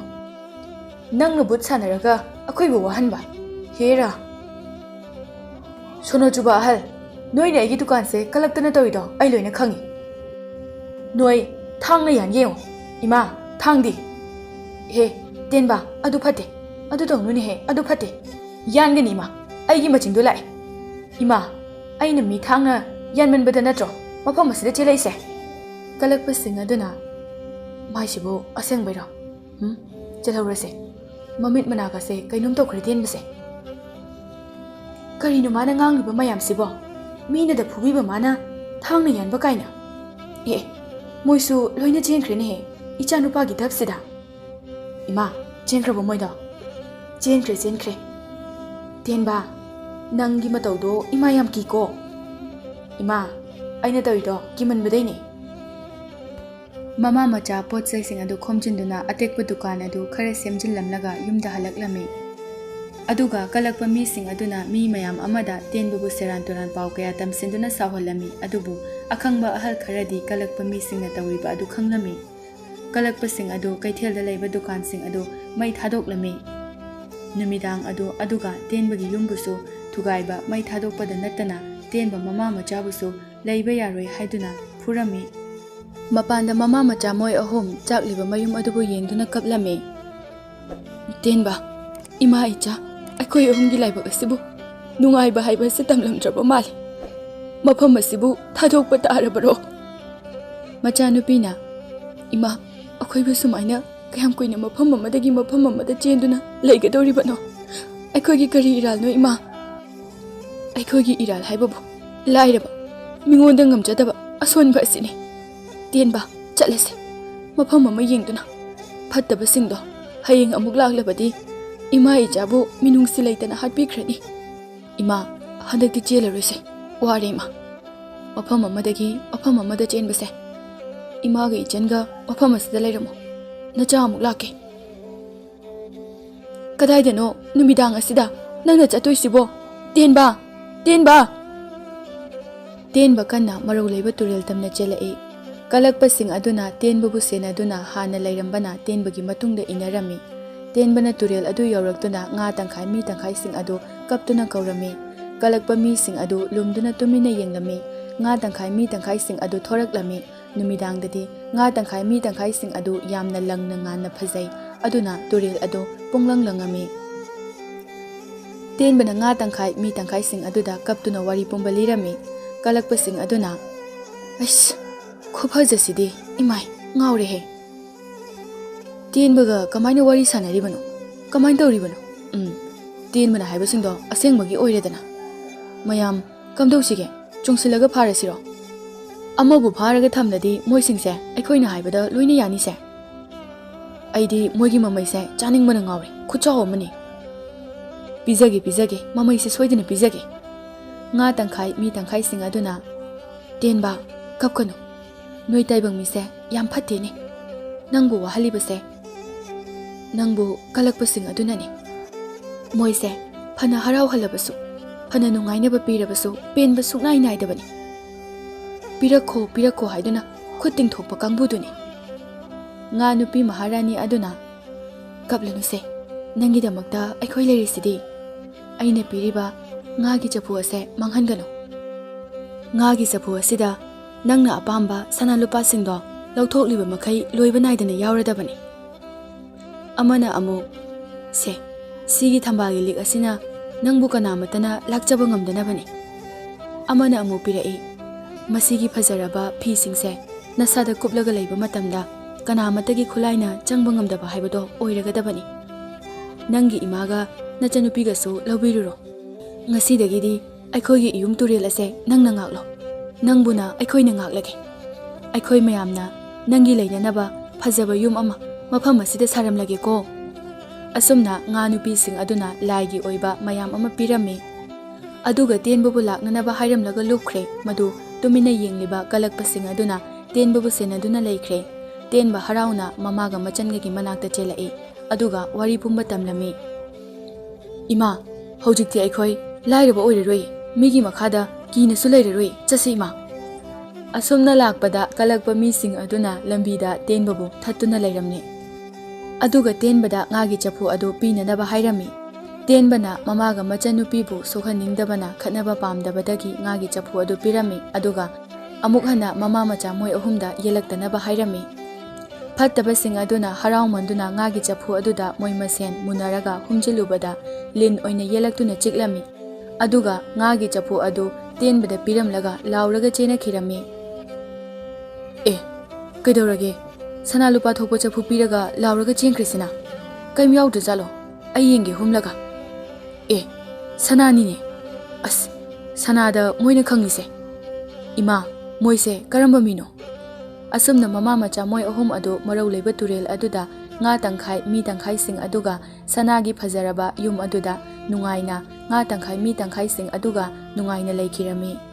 ꯅꯪꯅ ꯚꯨꯠ ꯁꯥꯟꯅꯔꯒ ꯑꯩꯈꯣꯏꯕꯨ ꯋꯥꯍꯟꯕ꯫ ꯍꯦꯔꯥ! ꯁꯣꯅꯣ ꯆꯨꯕ ꯑꯍꯜ, ꯅꯣꯏꯅ ꯑꯩꯒꯤ ꯗꯨꯀꯥꯟꯁꯦ ꯀꯜꯂꯛꯇꯅ ꯇꯧꯔꯤꯗꯣ ꯑꯩ ꯂꯣꯏꯅ ꯈꯪꯉꯤ꯫ ꯅꯣꯏ ꯊꯥꯡꯅ ꯌꯥꯟꯒꯦ ꯌꯦꯡꯉꯨ꯫ ꯏꯃꯥ, ꯊꯥꯡꯗꯤ?" "ꯍꯦ, ꯇꯦꯟꯕ, ꯑꯗꯨ ꯐꯠꯇꯦ꯫ ꯑꯗꯨ ꯇꯧꯅꯨꯅꯦꯍꯦ, ꯑꯗꯨ ꯐꯠꯇꯦ꯫" "ꯌꯥꯟꯒꯅꯤ ꯏꯃꯥ, ꯑꯩꯒꯤ ꯃꯆꯤꯟꯗꯣ ꯂꯥꯛꯑꯦ꯫" "ꯏꯃꯥ, ꯑꯩꯅ ꯃꯤ ꯊꯥꯡꯅ ꯌꯥꯟꯃꯟꯕꯗ ꯅꯠꯇ꯭ꯔꯣ ꯃꯐꯝ ꯑꯁꯤꯗ ꯆꯦꯜꯂꯛꯏꯁꯦ?" ꯀꯜꯂꯛꯄꯁꯤꯡ ꯑꯗꯨꯅ, "ꯃꯥꯏꯁꯤꯕꯨ ꯑꯁꯦꯡꯕꯩꯔꯣ? ꯎꯝ, ꯆꯦꯜꯍꯧꯔꯁꯦ꯫ ꯃꯃꯤꯠ ꯃꯅꯥꯒꯁꯦ ꯀꯩꯅꯣꯝ ꯇꯧꯈ꯭ꯔꯦ ꯇꯦꯟꯕꯁꯦ꯫ ꯀꯔꯤꯅꯣ ꯃꯥꯅ ꯉꯥꯡꯂꯤꯕ ꯃꯌꯥꯝꯁꯤꯕꯣ? ꯃꯤꯅꯗ ꯐꯨꯕꯤꯕ ꯃꯥꯅ ꯊꯥꯡꯅ ꯌꯥꯟꯕ ꯀꯥꯏꯅ꯫ ꯑꯦ, ꯃꯣꯏꯁꯨ ꯂꯣꯏꯅ ꯆꯦꯟꯈ꯭ꯔꯦꯅꯦꯍꯦ, ꯏꯆꯥꯅꯨꯄꯥꯒꯤ ꯙꯞꯁꯤꯗ꯫" "ꯏꯃꯥ, ꯆꯦꯟꯈ꯭ꯔꯕꯣ ꯃꯣꯏꯗꯣ?" "ꯆꯦꯟꯈ꯭ꯔꯦ, ꯆꯦꯟꯈ꯭ꯔꯦ꯫" "ꯇꯦꯟꯕ, ꯅꯪꯒꯤ ꯃꯇꯧꯗꯣ ꯏꯃꯥ ꯌꯥꯝ ꯀꯤꯀꯣ꯫" "ꯏꯃꯥ, ꯑꯩꯅ ꯇꯧꯔꯤꯗꯣ ꯀꯤꯃꯟꯕꯗꯩꯅꯦ꯫" ꯃꯃꯥ ꯃꯆꯥ ꯄꯣꯠ ꯆꯩꯁꯤꯡ ꯑꯗꯨ ꯈꯣꯝꯖꯤꯟꯗꯨꯅ ꯑꯇꯦꯛꯄ ꯗꯨꯀꯥꯟ ꯑꯗꯨ ꯈꯔ ꯁꯦꯝꯖꯤꯜꯂꯝꯂꯒ ꯌꯨꯝꯗ ꯍꯜꯂꯛꯂꯝꯃꯤ꯫ ꯑꯗꯨꯒ ꯀꯜꯂꯛꯄ ꯃꯤꯁꯤꯡ ꯑꯗꯨꯅ ꯃꯤ ꯃꯌꯥꯝ ꯑꯃꯗ ꯇꯦꯟꯕꯕꯨ ꯁꯦꯔꯥꯟ ꯇꯨꯔꯥꯟ ꯄꯥꯎ ꯀꯌꯥ ꯇꯝꯁꯤꯟꯗꯨꯅ ꯁꯥꯎꯍꯜꯂꯝꯃꯤ, ꯑꯗꯨꯕꯨ ꯑꯈꯪꯕ ꯑꯍꯜ ꯈꯔꯗꯤ ꯀꯜꯂꯛꯄ ꯃꯤꯁꯤꯡꯅ ꯇꯧꯔꯤꯕ ꯑꯗꯨ ꯈꯪꯂꯝꯃꯤ꯫ ꯀꯜꯂꯛꯄꯁꯤꯡ ꯑꯗꯨ ꯀꯩꯊꯦꯜꯗ ꯂꯩꯕ ꯗꯨꯀꯥꯟꯁꯤꯡ ꯑꯗꯨ ꯃꯩ ꯊꯥꯗꯣꯛꯂꯝꯃꯤ꯫ ꯅꯨꯃꯤꯗꯥꯡ ꯑꯗꯨ ꯑꯗꯨꯒ ꯇꯦꯟꯕꯒꯤ ꯌꯨꯝꯕꯨꯁꯨ ꯊꯨꯒꯥꯏꯕ, ꯃꯩ ꯊꯥꯗꯣꯛꯄꯗ ꯅꯠꯇꯅ ꯇꯦꯟꯕ ꯃꯃꯥ ꯃꯆꯥꯕꯨꯁꯨ ꯂꯩꯕ ꯌꯥꯔꯣꯏ ꯍꯥꯏꯗꯨꯅ ꯐꯨꯔꯝꯃꯤ꯫ ꯃꯄꯥꯟꯗ ꯃꯃꯥ ꯃꯆꯥ ꯃꯣꯏ ꯑꯍꯨꯝ ꯆꯥꯛꯂꯤꯕ ꯃꯌꯨꯝ ꯑꯗꯨꯕꯨ ꯌꯦꯡꯗꯨꯅ ꯀꯞꯂꯝꯃꯤ꯫ "ꯇꯦꯟꯕ, ꯏꯃꯥ ꯏꯆꯥ, ꯑꯩꯈꯣꯏ ꯑꯍꯨꯝꯒꯤ ꯂꯥꯏꯕꯛ ꯑꯁꯤꯕꯨ ꯅꯨꯡꯉꯥꯏꯕ ꯍꯥꯏꯕ ꯑꯁꯤ ꯇꯝꯂꯝꯗ꯭ꯔꯕ ꯃꯥꯜꯂꯤ꯫ ꯃꯐꯝ ꯑꯁꯤꯕꯨ ꯊꯥꯗꯣꯛꯄ ꯇꯥꯔꯕꯔꯣ?" ꯃꯆꯥꯅꯨꯄꯤꯅ, "ꯏꯃꯥ, ꯑꯩꯈꯣꯏꯕꯨ ꯁꯨꯃꯥꯏꯅ ꯀꯌꯥꯝ ꯀꯨꯏꯅ ꯃꯐꯝ ꯑꯃꯗꯒꯤ ꯃꯐꯝ ꯑꯃꯗ ꯆꯦꯟꯗꯨꯅ ꯂꯩꯒꯗꯧꯔꯤꯕꯅꯣ? ꯑꯩꯈꯣꯏꯒꯤ ꯀꯔꯤ ꯏꯔꯥꯜꯅꯣ, ꯏꯃꯥ? ꯑꯩꯈꯣꯏꯒꯤ ꯏꯔꯥꯜ ꯍꯥꯏꯕꯕꯨ ꯂꯥꯏꯔꯕ, ꯃꯤꯉꯣꯟꯗ ꯉꯝꯖꯗꯕ ꯑꯁꯣꯟꯕ ꯑꯁꯤꯅꯤ꯫ ꯇꯦꯟꯕ, ꯆꯠꯂꯁꯤ꯫ ꯃꯐꯝ ꯑꯃ ꯌꯦꯡꯗꯨꯅ꯫ ꯐꯠꯇꯕꯁꯤꯡꯗꯣ ꯍꯌꯦꯡ ꯑꯃꯨꯛ ꯂꯥꯛꯂꯕꯗꯤ ꯏꯃꯥ ꯏꯆꯥꯕꯨ ꯃꯤꯅꯨꯡꯁꯤ ꯂꯩꯇꯅ ꯍꯥꯠꯄꯤꯈ꯭ꯔꯅꯤ꯫ ꯏꯃꯥ, ꯍꯟꯗꯛꯇꯤ ꯆꯦꯜꯂꯔꯣꯏꯁꯦ꯫ ꯋꯥꯔꯦ, ꯏꯃꯥ꯫ ꯃꯐꯝ ꯑꯃꯗꯒꯤ ꯃꯐꯝ ꯑꯃꯗ ꯆꯦꯟꯕꯁꯦ꯫ ꯏꯃꯥꯒ ꯏꯆꯟꯒ ꯃꯐꯝ ꯑꯁꯤꯗ ꯂꯩꯔꯝꯃꯣ꯫ ꯅꯆꯥ ꯑꯃꯨꯛ ꯂꯥꯛꯀꯦ꯫" "ꯀꯗꯥꯏꯗꯅꯣ ꯅꯨꯃꯤꯗꯥꯡ ꯑꯁꯤꯗ ꯅꯪꯅ ꯆꯠꯇꯣꯏꯁꯤꯕꯣ? ꯇꯦꯟꯕ! ꯇꯦꯟꯕ!" ꯇꯦꯟꯕ ꯀꯟꯅ ꯃꯔꯧ ꯂꯩꯕ ꯇꯨꯔꯦꯜ ꯇꯝꯅ ꯆꯦꯜꯂꯛꯏ꯫ ꯀꯂꯛꯄꯁꯤꯡ ꯑꯗꯨꯅ ꯇꯦꯟꯕꯕꯨ ꯁꯦꯟꯅꯗꯨꯅ ꯍꯥꯟꯅ ꯂꯩꯔꯝꯕꯅ ꯇꯦꯟꯕꯒꯤ ꯃꯇꯨꯡꯗ ꯏꯟꯅꯔꯝꯃꯤ꯫ ꯇꯦꯟꯕꯅ ꯇꯨꯔꯦꯜ ꯑꯗꯨ ꯌꯧꯔꯛꯇꯨꯅ ꯉꯥ ꯇꯪꯈꯥꯏ ꯃꯤ ꯇꯪꯈꯥꯏꯁꯤꯡ ꯑꯗꯨ ꯀꯞꯇꯨꯅ ꯀꯧꯔꯝꯃꯤ꯫ ꯀꯂꯛꯄ ꯃꯤꯁꯤꯡ ꯑꯗꯨ ꯂꯨꯝꯗꯨꯅ ꯇꯨꯃꯤꯟꯅ ꯌꯦꯡꯂꯝꯃꯤ꯫ ꯉꯥ ꯇꯪꯈꯥꯏ ꯃꯤ ꯇꯪꯈꯥꯏꯁꯤꯡ ꯑꯗꯨ ꯊꯣꯔꯛꯂꯝꯃꯤ꯫ ꯅꯨꯃꯤꯗꯥꯡꯗꯗꯤ ꯉꯥ ꯇꯪꯈꯥꯏ ꯃꯤ ꯇꯪꯈꯥꯏꯁꯤꯡ ꯑꯗꯨ ꯌꯥꯝꯅ ꯂꯪꯅ ꯉꯥꯟꯅ ꯐꯖꯩ꯫ ꯑꯗꯨꯅ ꯇꯨꯔꯦꯜ ꯑꯗꯨ ꯄꯨꯡꯂꯪ ꯂꯪꯉꯝꯃꯤ꯫ ꯇꯦꯟꯕꯅ ꯉꯥ ꯇꯪꯈꯥꯏ ꯃꯤ ꯇꯪꯈꯥꯏꯁꯤꯡ ꯑꯗꯨꯗ ꯀꯞꯇꯨꯅ ꯋꯥꯔꯤ ꯄꯨꯝꯕ ꯂꯤꯔꯝꯃꯤ꯫ ꯀꯂꯛꯄꯁꯤꯡ ꯑꯗꯨꯅ, "ꯑꯩꯁ, ꯈꯨꯐꯖꯁꯤꯗꯤ, ꯏꯃꯥꯏ, ꯉꯥꯎꯔꯦꯍꯦ! ꯇꯦꯟꯕꯒ ꯀꯃꯥꯏꯅ ꯋꯥꯔꯤ ꯁꯥꯟꯅꯔꯤꯕꯅꯣ? ꯀꯃꯥꯏꯅ ꯇꯧꯔꯤꯕꯅꯣ? ꯎꯝ, ꯇꯦꯟꯕꯅ ꯍꯥꯏꯕꯁꯤꯡꯗꯣ ꯑꯁꯦꯡꯕꯒꯤ ꯑꯣꯏꯔꯦꯗꯅ꯫ ꯃꯌꯥꯝ, ꯀꯝꯗꯧꯁꯤꯒꯦ? ꯆꯣꯡꯁꯤꯜꯂꯒ ꯐꯥꯔꯁꯤꯔꯣ? ꯑꯃꯕꯨ ꯐꯥꯔꯒ ꯊꯝꯂꯗꯤ ꯃꯣꯏꯁꯤꯡꯁꯦ ꯑꯩꯈꯣꯏꯅ ꯍꯥꯏꯕꯗ ꯂꯣꯏꯅ ꯌꯥꯅꯤꯁꯦ꯫ ꯑꯩꯗꯤ ꯃꯣꯏꯒꯤ ꯃꯃꯩꯁꯦ ꯆꯥꯅꯤꯡꯕꯅ ꯉꯥꯎꯔꯦ꯫ ꯈꯨꯆꯥꯎ ꯑꯃꯅꯤ꯫ ꯄꯤꯖꯒꯦ, ꯄꯤꯖꯒꯦ, ꯃꯃꯩꯁꯦ ꯁꯣꯏꯗꯅ ꯄꯤꯖꯒꯦ꯫" ꯉꯥ ꯇꯪꯈꯥꯏ ꯃꯤ ꯇꯪꯈꯥꯏꯁꯤꯡ ꯑꯗꯨꯅ, "ꯇꯦꯟꯕ, ꯀꯞꯀꯅꯨ꯫ ꯅꯣꯏ ꯇꯥꯏꯕꯪ ꯃꯤꯁꯦ ꯌꯥꯝ ꯐꯠꯇꯦꯅꯦ꯫ ꯅꯪꯕꯨ ꯋꯥꯍꯜꯂꯤꯕꯁꯦ ꯅꯪꯕꯨ ꯀꯜꯂꯛꯄꯁꯤꯡ ꯑꯗꯨꯅꯅꯤ꯫ ꯃꯣꯏꯁꯦ ꯐꯅ ꯍꯔꯥꯎꯍꯜꯂꯕꯁꯨ, ꯐꯅ ꯅꯨꯡꯉꯥꯏꯅꯕ ꯄꯤꯔꯕꯁꯨ ꯄꯦꯟꯕ ꯁꯨꯡꯅꯥꯏ ꯅꯥꯏꯗꯕꯅꯤ꯫ ꯄꯤꯔꯛꯈꯣ, ꯄꯤꯔꯛꯈꯣ ꯍꯥꯏꯗꯨꯅ ꯈꯨꯠ ꯇꯤꯡꯊꯣꯛꯄ ꯀꯥꯡꯕꯨꯗꯨꯅꯤ꯫" ꯉꯥ ꯅꯨꯄꯤ ꯃꯍꯥꯔꯥꯅꯤ ꯑꯗꯨꯅ, "ꯀꯞꯂꯅꯨꯁꯦ, ꯅꯪꯒꯤꯗꯃꯛꯇ ꯑꯩꯈꯣꯏ ꯂꯩꯔꯤꯁꯤꯗꯤ꯫ ꯑꯩꯅ ꯄꯤꯔꯤꯕ ꯉꯥꯒꯤ ꯆꯐꯨ ꯑꯁꯦ ꯃꯥꯡꯍꯟꯒꯅꯨ꯫" "ꯉꯥꯒꯤ ꯆꯐꯨ ꯑꯁꯤꯗ ꯅꯪꯅ ꯑꯄꯥꯝꯕ ꯁꯅꯥ ꯂꯨꯄꯥꯁꯤꯡꯗꯣ ꯂꯧꯊꯣꯛꯂꯤꯕ ꯃꯈꯩ ꯂꯣꯏꯕ ꯅꯥꯏꯗꯅ ꯌꯥꯎꯔꯗꯕꯅꯤ"꯫ ꯑꯃꯅ ꯑꯃꯨꯛ, "ꯁꯦ, ꯁꯤꯒꯤ ꯊꯝꯕꯥꯜꯒꯤ ꯂꯤꯛ ꯑꯁꯤꯅ ꯅꯪꯕꯨ ꯀꯅꯥꯃꯠꯇꯅ ꯂꯥꯛꯆꯕ ꯉꯝꯗꯅꯕꯅꯤ"꯫ ꯑꯃꯅ ꯑꯃꯨꯛ ꯄꯤꯔꯛꯏ, "ꯃꯁꯤꯒꯤ ꯐꯖꯔꯕ ꯐꯤꯁꯤꯡꯁꯦ ꯅꯁꯥꯗ ꯀꯨꯞꯂꯒ ꯂꯩꯕ ꯃꯇꯝꯗ ꯀꯅꯥꯃꯠꯇꯒꯤ ꯈꯨꯠꯂꯥꯏꯅ ꯆꯪꯕ ꯉꯝꯗꯕ ꯍꯥꯏꯕꯗꯣ ꯑꯣꯏꯔꯒꯗꯕꯅꯤ꯫ ꯅꯪꯒꯤ ꯏꯃꯥꯒ ꯅꯆꯟꯅꯨꯄꯤꯒꯁꯨ ꯂꯧꯕꯤꯔꯨꯔꯣ꯫ ꯉꯁꯤꯗꯒꯤꯗꯤ ꯑꯩꯈꯣꯏꯒꯤ ꯏꯌꯨꯝ ꯇꯨꯔꯦꯜ ꯑꯁꯦ ꯅꯪꯅ ꯉꯥꯛꯂꯣ꯫ ꯅꯪꯕꯨꯅ ꯑꯩꯈꯣꯏꯅ ꯉꯥꯛꯂꯒꯦ꯫ ꯑꯩꯈꯣꯏ ꯃꯌꯥꯝꯅ ꯅꯪꯒꯤ ꯂꯩꯅꯅꯕ ꯐꯖꯕ ꯌꯨꯝ ꯑꯃ ꯃꯐꯝ ꯑꯁꯤꯗ ꯁꯥꯔꯝꯂꯒꯦꯀꯣ"꯫ ꯑꯁꯨꯝꯅ ꯉꯥ ꯅꯨꯄꯤꯁꯤꯡ ꯑꯗꯨꯅ ꯂꯥꯏꯒꯤ ꯑꯣꯏꯕ ꯃꯌꯥꯝ ꯑꯃ ꯄꯤꯔꯝꯃꯤ꯫ ꯑꯗꯨꯒ ꯇꯦꯟꯕꯕꯨ ꯂꯥꯛꯅꯅꯕ ꯍꯥꯏꯔꯝꯂꯒ ꯂꯨꯞꯈ꯭ꯔꯦ꯫ ꯃꯗꯨ ꯇꯨꯃꯤꯟꯅ ꯌꯦꯡꯂꯤꯕ ꯀꯂꯛꯄꯁꯤꯡ ꯑꯗꯨꯅ ꯇꯦꯟꯕꯕꯨ ꯁꯦꯟꯅꯗꯨꯅ ꯂꯩꯈ꯭ꯔꯦ꯫ ꯇꯦꯟꯕ ꯍꯔꯥꯎꯅ ꯃꯃꯥꯒ ꯃꯆꯟꯒꯒꯤ ꯃꯅꯥꯛꯇ ꯆꯦꯜꯂꯛꯏ꯫ ꯑꯗꯨꯒ ꯋꯥꯔꯤ ꯄꯨꯝꯕ ꯇꯝꯂꯝꯃꯤ꯫ "ꯏꯃꯥ, ꯍꯧꯖꯤꯛꯇꯤ ꯑꯩꯈꯣꯏ ꯂꯥꯏꯔꯕ ꯑꯣꯏꯔꯔꯣꯏ, ꯃꯤꯒꯤ ꯃꯈꯥꯗ ꯀꯤꯅꯁꯨ ꯂꯩꯔꯔꯣꯏ, ꯆꯠꯁꯤ ꯏꯃꯥ"꯫ ꯑꯁꯨꯝꯅ ꯂꯥꯛꯄꯗ ꯀꯂꯛꯄ ꯃꯤꯁꯤꯡ ꯑꯗꯨꯅ ꯂꯝꯕꯤꯗ ꯇꯦꯟꯕꯕꯨ ꯊꯠꯇꯨꯅ ꯂꯩꯔꯝꯃꯤ꯫ ꯑꯗꯨꯒ ꯇꯦꯟꯕꯗ ꯉꯥꯒꯤ ꯆꯐꯨ ꯑꯗꯨ ꯄꯤꯅꯅꯕ ꯍꯥꯏꯔꯝꯃꯤ꯫ ꯇꯦꯟꯕꯅ ꯃꯃꯥꯒ ꯃꯆꯟꯅꯨꯄꯤꯕꯨ ꯁꯣꯛꯍꯟꯅꯤꯡꯗꯕꯅ ꯈꯠꯅꯕ ꯄꯥꯝꯗꯕꯗꯒꯤ ꯉꯥꯒꯤ ꯆꯐꯨ ꯑꯗꯨ ꯄꯤꯔꯝꯃꯤ꯫ ꯑꯗꯨꯒ ꯑꯃꯨꯛ ꯍꯟꯅ ꯃꯃꯥ ꯃꯆꯥ ꯃꯣꯏ ꯑꯍꯨꯝꯗ ꯌꯦꯜꯂꯛꯇꯅꯕ ꯍꯥꯏꯔꯝꯃꯤ꯫ ꯐꯠꯇꯕꯁꯤꯡ ꯑꯗꯨꯅ ꯍꯔꯥꯎꯃꯟꯗꯨꯅ ꯉꯥꯒꯤ ꯆꯐꯨ ꯑꯗꯨꯗ ꯃꯣꯏ ꯃꯁꯦꯟ ꯃꯨꯟꯅꯔꯒ ꯍꯨꯝꯖꯤꯜꯂꯨꯕꯗ ꯂꯤꯟ ꯑꯣꯏꯅ ꯌꯦꯜꯂꯛꯇꯨꯅ ꯆꯤꯛꯂꯝꯃꯤ꯫ ꯑꯗꯨꯒ ꯉꯥꯒꯤ ꯆꯐꯨ ꯑꯗꯨ ꯇꯦꯟꯕꯗ ꯄꯤꯔꯝꯂꯒ ꯂꯥꯎꯔꯒ ꯆꯦꯟꯅꯈꯤꯔꯝꯃꯤ꯫ "ꯑꯦ, ꯀꯩꯗꯧꯔꯒꯦ? ꯁꯅꯥ ꯂꯨꯄꯥ ꯊꯣꯛꯄ ꯆꯐꯨ ꯄꯤꯔꯒ ꯂꯥꯎꯔꯒ ꯆꯦꯟꯈ꯭ꯔꯤꯁꯤꯅ? ꯀꯩꯝ ꯌꯥꯎꯗ꯭ꯔꯖꯥꯠꯂꯣ? ꯑꯩ ꯌꯦꯡꯒꯦ ꯍꯨꯝꯂꯒ꯫ ꯑꯦ, ꯁꯅꯥꯅꯤꯅꯦ꯫ ꯑꯁ, ꯁꯅꯥꯗ ꯃꯣꯏꯅ ꯈꯪꯉꯤꯁꯦ꯫ ꯏꯃꯥ, ꯃꯣꯏꯁꯦ ꯀꯔꯝꯕ ꯃꯤꯅꯣ?" ꯑꯁꯨꯝꯅ ꯃꯃꯥ ꯃꯆꯥ ꯃꯣꯏ ꯑꯍꯨꯝ ꯑꯗꯨ ꯃꯔꯧ ꯂꯩꯕ ꯇꯨꯔꯦꯜ ꯑꯗꯨꯗ ꯉꯥ ꯇꯪꯈꯥꯏ ꯃꯤ ꯇꯪꯈꯥꯏꯁꯤꯡ ꯑꯗꯨꯒ ꯁꯅꯥꯒꯤ ꯐꯖꯔꯕ ꯌꯨꯝ ꯑꯗꯨꯗ ꯅꯨꯡꯉꯥꯏꯅ, ꯉꯥ ꯇꯪꯈꯥꯏ ꯃꯤ ꯇꯪꯈꯥꯏꯁꯤꯡ ꯑꯗꯨꯒ ꯅꯨꯡꯉꯥꯏꯅ ꯂꯩꯈꯤꯔꯝꯃꯤ꯫